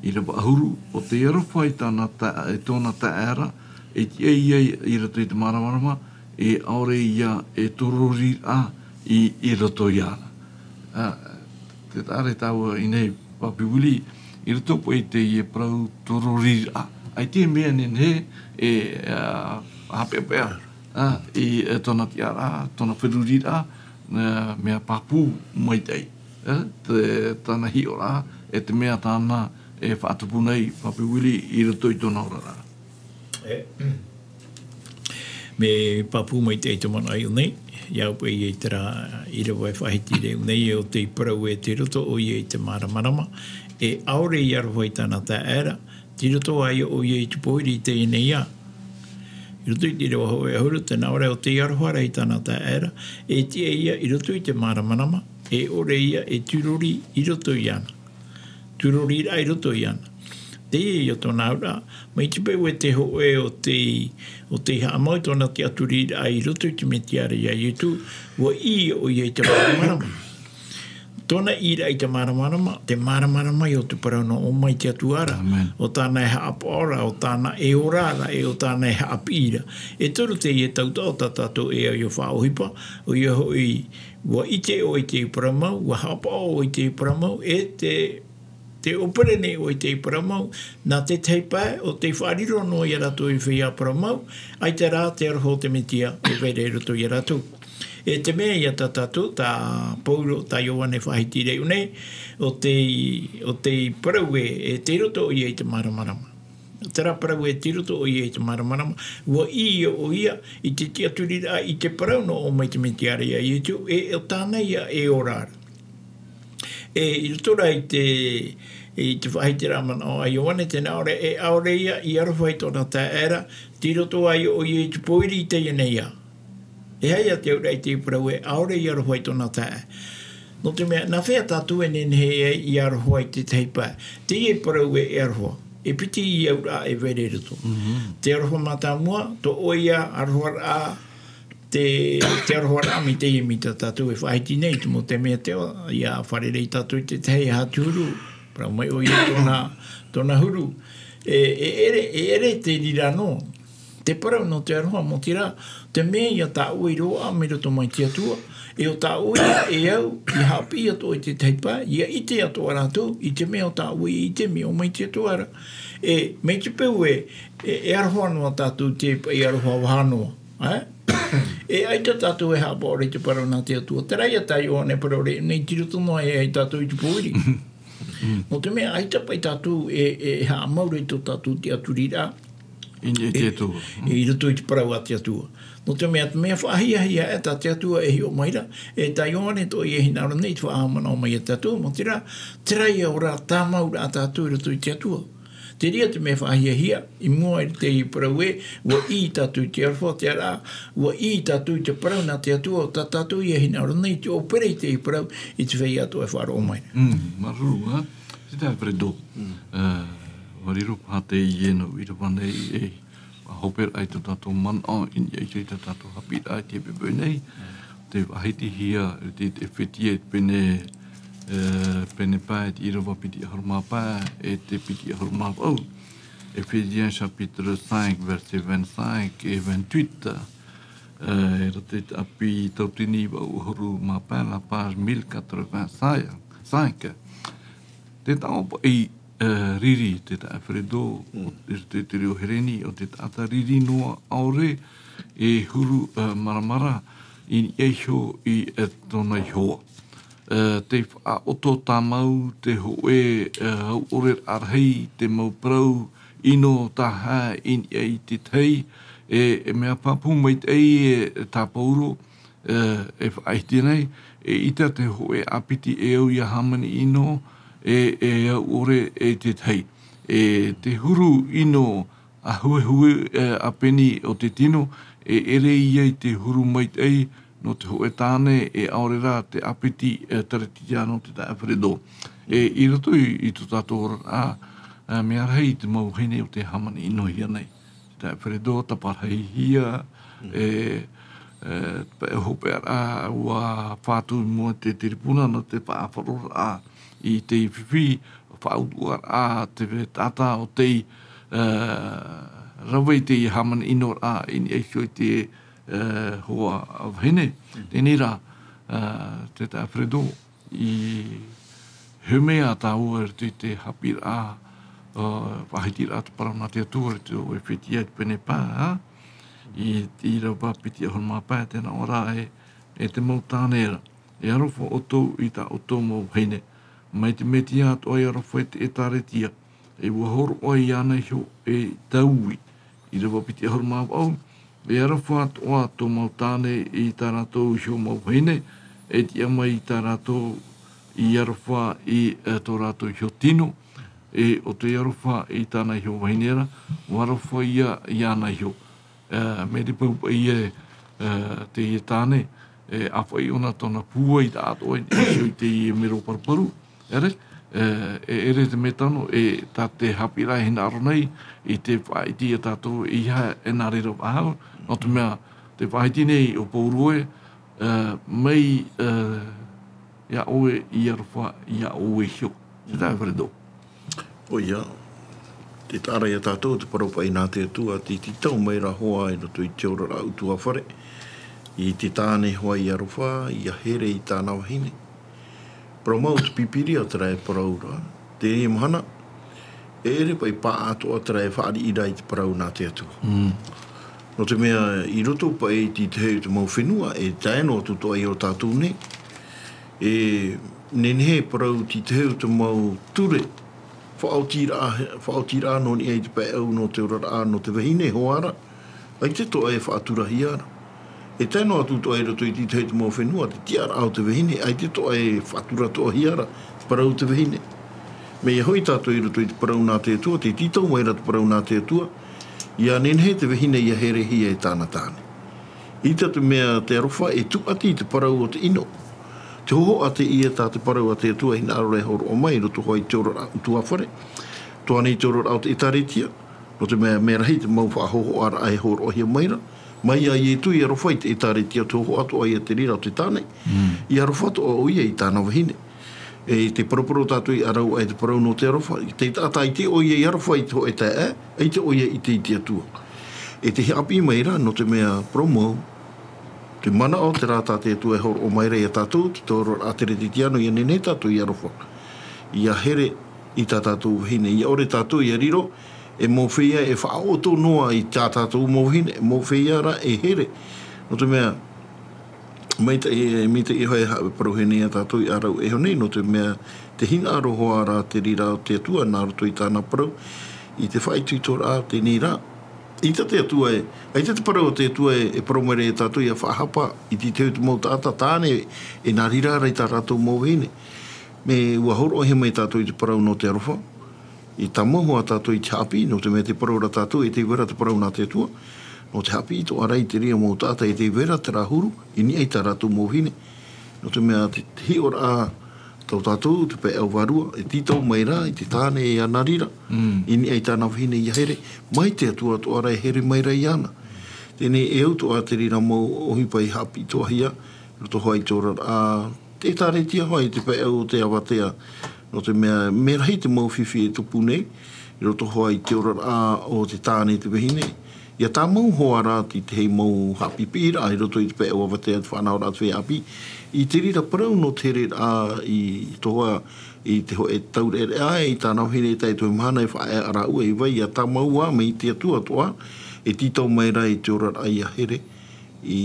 ʻĪrava ʻahuru, ʻo tei aroha i tāna ta-, i tōna taʻata ra, e tiʻa ia i roto i te māramarama, e ʻaore ia e tororiraʻa i, i roto ia ra. Ā, tē taʻa ra tāua i ʻō nei, Papi Willie, i roto paʻi i teie parau tororiraʻa. ʻAita e mea nehenehe e, ā, haʻapeʻapeʻa, ā, i, e, tōna tiʻaraʻa, tōna feruriraʻa, ā, mea pāpū maitaʻi, ā, te, tāna hiʻoraʻa, e te mea tāna e faʻatupu nei, Papi Willie, i roto i tōna oraraʻa. E, mea pāpū maitaʻi te manaʻo i ʻō nei, ʻia au paʻi i terā ʻīrava e faʻahiti ra i ʻō nei, ʻo tei parau ē, tei roto ʻoia i te māramarama, e ʻaore i aroha i tāna taʻata ra, tei roto ā ia ʻoia i te pōiri i teie nei ao. I roto i te ʻīrava hōʻē ʻahuru, tē nā ʻō ra ʻo tei aroha ra i tāna taʻata ra, e tiʻa ia i roto i te māramarama, e ʻore ia e tūrori i roto iāna. Tūroriraʻa i roto iāna. Teie ia tōna auraʻa, mai te peu e te hōʻē ʻo tei, ʻo tei haʻamau i tōna tiʻaturiraʻa i roto i te Mesia ra ia Ietu, ʻua ʻī ʻoia i te māramarama. Tōna ʻīraʻa i te māramarama, te māramarama ia ʻo te parau nō ʻō mai te Atua ra, Amen. ʻO tāna e haʻapaʻo ra, ʻo tāna e ora ra, e ʻo tāna e haʻapiʻi ra. E toru teie tautaʻo tā tātou e au ʻia faʻaʻohipa, ʻoia hoʻi, ʻua ʻite ʻoe i te parau mau, ʻua haʻapaʻo ʻoe i te parau mau, e te Te ʻōpere nei ʻoe i te parau mau, nā te tahi pae, ʻo tei faʻariro noa ia rātou i te feiā parau mau, ʻaita rā te aroha o te Metia e vai ra i roto ia rātou. E te mea ia tā tātou, tā Paulo, tā Ioane faʻahiti i reira nei, ʻo tei, ʻo tei parau ē, e tei roto ʻoia i te māramarama. Terā parau ē tei roto ʻoia i te māramarama, ʻua ʻī ʻoia i te tiʻaturiraʻa, i te parau nō ʻō mai te Metia ra ia Ietu, e, ʻo tāna ia e ora ra. E, i roto rā i te, i te faʻahitiraʻa manaʻo a Ioane, tē nā ʻō ra, e ʻaore ia i aroha i tōna taeaʻe ra, tei roto ai ʻoia i te pōiri i teie nei ao. E aha ia te auraʻa i te parau ē, ʻaore i aroha i tōna taeaʻe. Nō te mea, nā hea tātou e nehenehe ai i aroha i te tahi pae? Teie parau ē, e aroha. E piti ia auraʻa e vai ra i roto. Mhm. Te aroha mātāmua, tō ʻoe ia aroharaʻa, te, te aroharaʻa mai teie, mai tā tātou e faʻahiti nei, te mau taime atoʻa, ʻia fārerei tātou i te tahi, e aha te huru, parau mai ʻoia tōna, tōna huru. E, e ʻere, e ʻere te reira noa. Te parau nō te aroha, maoti rā, te mea ia tā ʻoe i roaʻa mai roto mai te Atua, e ʻo tā ʻoe ia e au, ʻia haʻapiʻi atoʻa i te tahi pae, ʻia ʻite atoʻa rātou i te mea ʻo tā ʻoe i ʻite mai ʻō mai te Atua ra. E, mai te peu ē, e, e aroha noa tātou i te paʻi aroha vaha noa, ē? E ʻaita tātou e haʻapaʻo ra i te parau nā te Atua. Terā ia tā Ioane e parau ra nei, tei roto noa ia tātou i te pōiri. Nō te mea, ʻaita paʻi tātou e, e, e haʻamau ra i tō tātou tiʻaturiraʻa. I niʻa i te Atua. I roto i te parau a te Atua. Nō te mea, te mea faʻahiahia ē, tā te Atua e hiʻo mai ra, e tā Ioane atoʻa e hinaʻaro nei, te faʻahaʻamanaʻo mai ia tātou, maoti rā, terā ia ora tāmau ra tātou i roto i te Atua. Terā ia te mea faʻahiahia, i mua i te parau ē, ʻua ʻī tātou i te aroha, terā, ʻua ʻī tātou i te parau nā te Atua, tā tātou ia hinaʻaro nei, te ʻōpere i te parau, i te feiā atoʻa e faʻaroʻo mai ra. Mm, māuruuru, ā. Tē nā ʻō ra Fredo. Mm. Ā, ʻua riro paha teie nō ʻīrava nei, e, ʻua hope ai tō tātou manaʻo, i niʻa i tā tātou haʻapiʻiraʻa i teie poʻipoʻi nei. Te faʻahitihia, te, te Efetia i te pene, ā, pene pae, te ʻīrava piti ʻahuru mā pae, e te piti ʻahuru mā vaʻu. Éphésiens chapitre cinq, verset vingt-cinq et vingt-huit. Ā, e roto i te ʻāpī tautini vaʻu ʻahuru mā pae, la page mille quatre-vingt-cinq. Te taoʻa paʻi, ā, riri, te taʻata Fredo, Mm. i te, te reo Hereni, ʻo te taʻata riri noa ʻaore e huru, ā, maramara i niʻa iho i, ā, tōna ihoa. Ā, tei faʻaʻoto tāmau te hōʻē, ā, hauʻore rahi, te mau parau ʻino taʻa i niʻa i te tahi, e, e mea pāpū maitaʻi, e, tā Paulo, ā, e faʻahiti nei, eʻita te hōʻē ʻāpiti e au ʻia hāmani ʻino, e, e hauʻore e te tahi. E te huru ʻino ʻāhuehue, ā, ʻāpeni o te tino, e ʻere ia i te huru maitaʻi nō te hōʻē tāne, e ʻaore rā te ʻāpiti, ā, taretia nō te taʻata Fredo. E, i roto i, i tō tātou oraraʻa, ā, mea rahi te mau vahine ʻo tē hāmani ʻinohia nei. Te taʻata Fredo, taparahihia, Mm. e, e, paʻi hopeʻaraʻa, ʻua fatu i mua te tiripuna nō te faʻaroʻoraʻa i te fifi, faʻautuʻaraʻa te taʻata ʻo tei, ā, rave i te hāmani ʻinoraʻa i niʻa iho i te, ā, hoa vahine. Mm. Teie rā, ā, te taʻata Fredo, i hōmea tāua i te, te haʻapiʻiraʻa, ā, faʻahitiraʻa te parau nā te Atua i te Efetia i te pene pae, ā? I, ʻīrava piti ʻahuru mā pae, tē nā ʻō ra ē, e te mau tāne ra. E aroha ʻoutou i tā ʻoutou mau vahine. Mai te Metia atoʻa e aroha i te ʻĒtārētia. E ʻua hōroʻa iāna iho e taui. ʻĪrava piti ʻahuru mā vaʻu. E aroha atoʻa tō mau tāne i tā rātou iho mau vahine. E tiʻa mai i tā rātou i aroha i, e, tō rātou iho tino. E ʻo te aroha i tāna iho vahine ra, ʻua aroha ia iāna iho. Ā, mai te peu paʻi ē, ā, teie tāne, e, ʻāfaʻi ʻōna tōna pūai taʻatoʻa i niʻa iho i teie mero paruparu. ʻEre, ā, e, ʻere te mea tano, e, tā te haʻapiʻiraʻa e hinaʻaro nei, i te faʻaʻite ia tātou i aha e nā reira faʻahou, nō te mea, tē faʻahiti nei ʻo Paulo ē, ā, mai, ā, iā ʻoe i aroha, iā ʻoe iho. Te taʻata Fredo. ʻOia, tē taʻa ra ia tātou te parau paʻi nā te Atua, tē tītau mai ra hoʻi i roto i te oraraʻa ʻutuāfare, i te tāne hoʻi i aroha, ʻia here i tāna vahine. Parau mau te Pīpīria terā e parau ra, Teie mahana, e ʻere paʻi pāʻatoʻa terā e fāriʻi ra i te parau nā te Atua. Nō te mea, i roto paʻi i te tahi o te mau fenua, e tae noa atu atoʻa i ō tātou nei, e nehenehe e parau te tahi o te mau ture faʻaotiraʻa, faʻaotiraʻa nō niʻa i te pae ʻau nō te oraraʻa nō te vahine hoʻi ra, ʻaita atoʻa e faʻaturahia ra. E tae noa atu atoʻa i roto i te tahi o te mau fenua, te tiʻaraʻa o te vahine, ʻaita atoʻa e faʻaturatoʻahia ra te parau o te vahine. Mea hoʻi tātou i roto i te parau nā te Atua, tē tītau mai ra te parau nā te Atua, ʻia nehenehe te vahine ʻia herehia e tāna tāne. ʻAita te mea te aroha e tūʻati i te parau o te ʻino. Te hōhoʻa teie tā te parau a te Atua e hinaʻaro ra e hōroʻa mai i roto hoʻi i te oraraʻa ʻutuāfare. Toa nei te oraraʻa o te ʻĒtārētia, nō te mea, mea rahi te mau faʻahōhoʻaraʻa e hōroʻahia mai ra. Mai iā Ietu i aroha i te ʻĒtārētia, te hōhoʻa atoʻa ia te reira o te tāne. I aroha atoʻa ʻoia i tāna vahine. E te paraparau tātou i ʻarau ai te parau nō te aroha. Te taʻata ʻaita ʻoia i aroha i te hōʻē taeaʻe, ʻaita ʻoia i ʻite i te Atua. E te haʻapiʻi mai ra, nō te mea parau mau, te manaʻo terā tā te Atua e hōroʻa mai ra iā tātou, te oraraʻa teretetiano, ʻia nehenehe tātou i aroha. ʻIa here i tā tātou vahine, ʻia ʻore tātou ʻia riro, e mau feiā e faʻaʻoto noa i tā tātou mau vahine, e mau feiā rā e here. Nō te mea, maitaʻi, e maitaʻi hoʻi e haʻaparauhia nei iā tātou i ʻarau e iho nei, nō te mea, te hinaʻaro hoʻi ra te reira o te Atua, nā roto i tāna parau, i te faʻaitoitoraʻa o teie nei rā. ʻAita te Atua e, ʻaita te parau o te Atua e, e parau mai ra iā tātou ʻia faʻahapa i te tahi o te mau taʻata tāne, e nā reira rā i tā rātou mau vahine. Mea ʻua hōroʻahia mai tātou i te parau nō te aroha. E tāmau hoʻi tātou i te haʻapiʻi, nō te mea tē parau ra tātou, e tē vai ra te parau nā te Atua. Nō te haʻapiʻi atoʻa ra i te reira mau taʻata, e tē vai ra terā huru i niʻa i tā rātou mau vahine. Nō te mea te, te hiʻoraʻa tā tātou, te pae ʻau vārua, e tītau mai ra i te tāne e ana reira, i niʻa i tāna vahine ʻia here, mai te Atua atoʻa ra e here mai ra iāna. Teie nei e au atoʻa te reira mau ʻohipa i haʻapiʻitohia, roto hoʻi i te oraraʻa, te ʻĒtārētia hoʻi, te pae ʻau o te avatea, nō te mea, mea rahi te mau fifi e tupu nei, i roto hoʻi i te oraraʻa o te tāne te vahine, ʻia tāmau hoʻi ra te tahi mau haʻapiʻiraʻa i roto i te pae ʻau avatea te faʻanahoraʻa te feiā ʻāpī, i te reira parau nō te hereraʻa i roto hoʻi i te hōʻē taureʻareʻa i tāna vahine i te tahi o te mahana e faʻaea rāua i vai, ʻia tāmau ā mai te Atua atoʻa, e tītau mai ra i te oraraʻa ʻia here, i,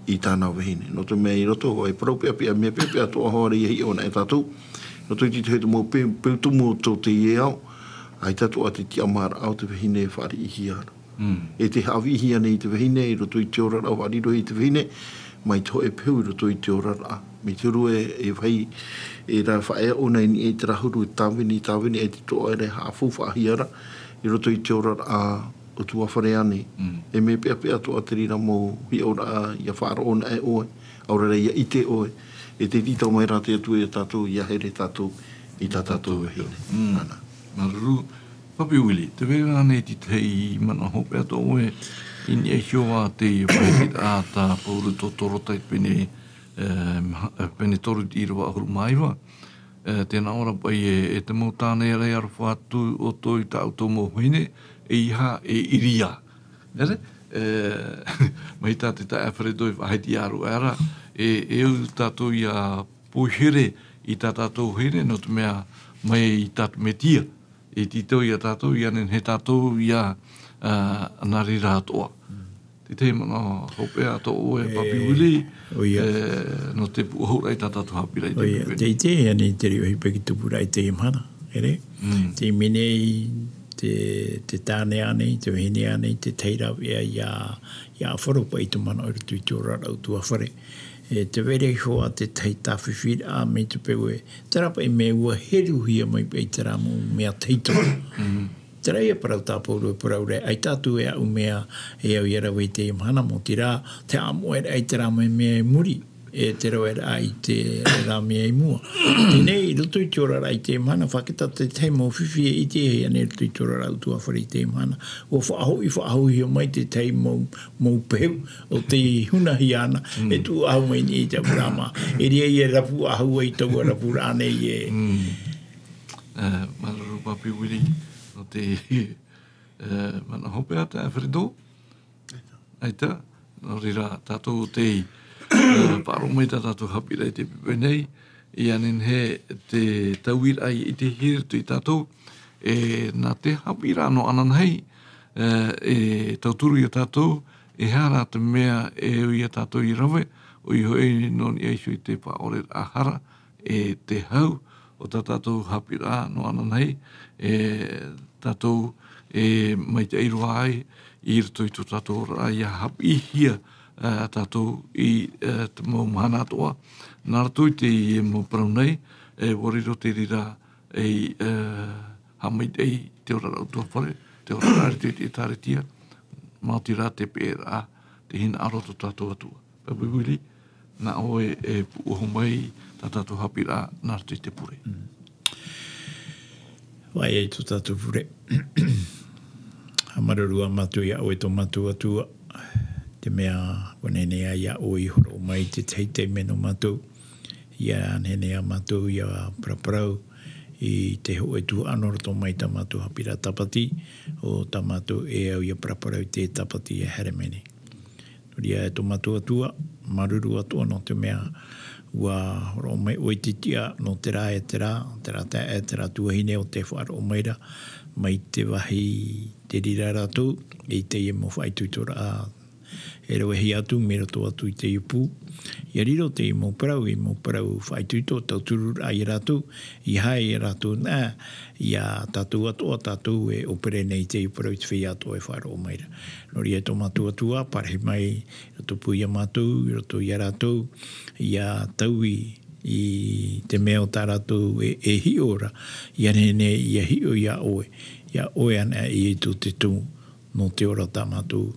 i tāna vahine. Nō te mea i roto hoʻi, e parau peʻapeʻa, mea peʻapeʻa atoʻa hoʻi ra ʻia hiʻo na e tātou. Nō te iti te mau peu, peu tumu o tō teie ao, ʻaita atoʻa te tiʻamāraʻa o te vahine e fāriʻihia ra. E tē haʻavīhia nei te vahine, i roto i te oraraʻa, haʻarirohia te vahine, mai te hōʻē peu i roto i te oraraʻa. Mai te huru e, e vai, e rā faʻaea ʻōna i niʻa i terā huru e tāvini, tāvini, e te toʻa e rā haʻafaufaʻahia ra, i roto i te oraraʻa, ʻutuāfare ānei. E mea peʻapeʻa atoʻa te reira mau hiʻoraʻa ʻia faʻaroʻo na e ʻoe, ʻaore rā ʻia ʻite ʻoe, e te tītau mai rā te Atua iā tātou, ʻia here tātou, i tā tātou vahine. Māuruuru, Papi Willie, tē vai ra ānei te tahi manaʻo hopeʻa tō ʻoe, i niʻa iho ā te faʻaʻiteraʻa tā Pauro Totoro tai pene, e, maha-, e, pene toru te ʻīrava ʻahuru mā iva, e, tē nā ʻō ra paʻi ē, e te mau tāne e aroha atu ʻoutou i tā ʻoutou mau vahine, ʻeiaha e ʻiriā. Nē reira, e, mai tā te taeaʻe Alfredo i faʻahiti ā rāua ra, e, e au tātou ʻia poihere i tā tātou vahine, nō te mea mai tā te Mesia, e tītau iā tātou, ʻia nehenehe tātou ʻia, a, ana reira atoʻa. Te tahi manaʻo hopeʻa tō ʻoe, Papi Willie, ʻoia, e, nō te pūʻohuraʻa i tā tātou haʻapiʻiraʻa i teie mahana. Tē ʻite ānei te reira ʻohipa i tupu ra i teie mahana, ʻere? Te mea nei, te, te tāne ānei, te vahine ānei, te tahi rāveʻa ʻia, ʻia ʻāfaro paʻi i te manaʻo i roto i te oraraʻa ʻutuāfare. E te vai ra iho ā te tahi tāfifiraʻa mai te peu ē, terā paʻi mea ʻua heluhia mai paʻi terā mau mea tahito. Terā ia parau tā Pauro e parau ra, ʻaita atu e aʻu mea e au ʻia rave i teie mahana, maoti rā, te haʻamoʻeraʻa i terā mau mea i muri, e te raveraʻa i terā mea i mua. Teie nei, i roto i te oraraʻa i teie mahana, fakahā te tahi mau fifi e ʻitehia nei i roto i te oraraʻa ʻutuāfare i teie mahana. ʻUa faʻahoʻi, faʻahouhia mai te tahi mau, mau pehu, ʻo tei hunahia ana, e tuʻu ahu mai nei i te ʻāpurama. E ʻere ia e rapu ahu ai taua rapuraʻa nei e. E, māuruuru Papi Willie, nō te, e, manaʻo hopeʻa tā Alfredo. ʻAita, nō reira tātou tei, e, faʻaroʻo mai tā tātou haʻapiʻiraʻa i teie poipoi nei, Ia nehenehe te tauiraʻa i ʻitehia i roto ia tātou, e, nā te haʻapiʻiraʻa nō ananahi, e, e tauturu ia tātou, e aha rā te mea e au ia tātou i rave, ʻoia hoʻi nō niʻa iho i te faʻaʻoreraʻa hara, e te hau o tā tātou haʻapiʻiraʻa nō ananahi, e tātou e maitaʻi roa ai i roto i tō tātou oraraʻa, ia haʻapiʻihia, e, tātou i, e, te mau mahana atoʻa, nā roto i teie mau parau nei, e, ʻua riro te reira ei, e, haʻamaitaʻi i te oraraʻa ʻutuāfare, te oraraʻa i te ʻĒkālesia, maoti rā te peʻeraʻa, te hinaʻaro o tō tātou Atua. Pāpū Willie, nā ʻoe e puʻohu mai tā tātou haʻapiʻiraʻa nā roto i te pure. Mm. Vai ai tō tātou pure. Haʻamāuruuru ā mātou ia ʻoe tō mātou Atua, te mea ʻua nehenehe ā ia ʻoe i hōroʻa mai i te tahi taime nō mātou. Ia nehenehe ā mātou ia paraparau i te hōʻē tuhaʻa nō roto mai tā mātou haʻapiʻiraʻa tāpati, ʻo tā mātou e au ia paraparau i te tāpati e haere mai nei. Nō reira e tō mātou Atua, māuruuru atoʻa nō te mea ʻua hōroʻa mai ʻoe i te tiʻa nō terā e terā, terā taeaʻe, terā tuahine ʻo tē faʻaroʻo mai ra, mai te vāhi te reira rātou, i teie mau faʻaitoitoraʻa e ravehia atu, mai roto atu i teie pū. Ia riro teie mau parau, ei mau parau faʻaitoito, tautururaʻa ia rātou, ʻeiaha ia rātou, nā, ia tātou atoʻa tātou e ʻōpere nei i teie parau i te feiā atoʻa e faʻaroʻo mai ra. Nō reira e tō mātou Atua, parahi mai, i roto pū ia mātou, i roto ia rātou, ia taui i te mea o tā rātou e, e hiʻo ra, ia nehenehe ia hiʻo ia ʻoe, ia ʻoe anaʻe i tō te tumu, nō te ora tā mātou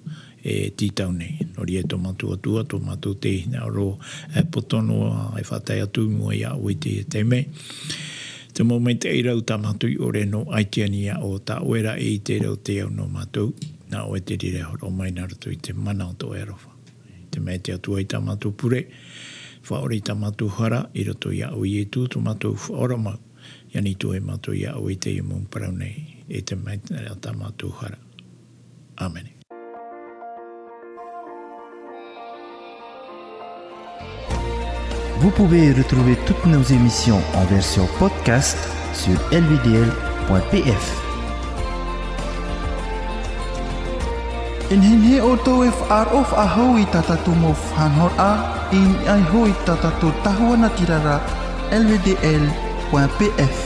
e tītau nei. Nō reira e tō mātou Atua, tō mātou te hinaʻaro, e poto noa, e faʻatae atu i mua ia ʻoe i teie taime. Te mau maitaʻi rau tā mātou i ʻore nō ʻaita i niʻa iho, tā ʻoe rā e ʻite ra ʻo tē au nō mātou, nā ʻoe te reira e hōroʻa mai nā roto i te mana o tō ʻoe aroha. Te mea e te Atua i tā mātou pure, faʻaora i tā mātou hara, i roto ia ʻoe Ietu, tō mātou Faʻaora mau. Ia nītuhi mātou ia ʻoe i teie mau parau nei, e te mea tā mātou hara. ʻĀmene. Vous pouvez retrouver toutes nos émissions en version podcast sur L V D L point P F. E nehenehe ʻoutou e faʻaroʻo faʻahou i tā tātou mau faʻanahoraʻa, i niʻa iho i tā tātou tahua natirara, L V D L point P F.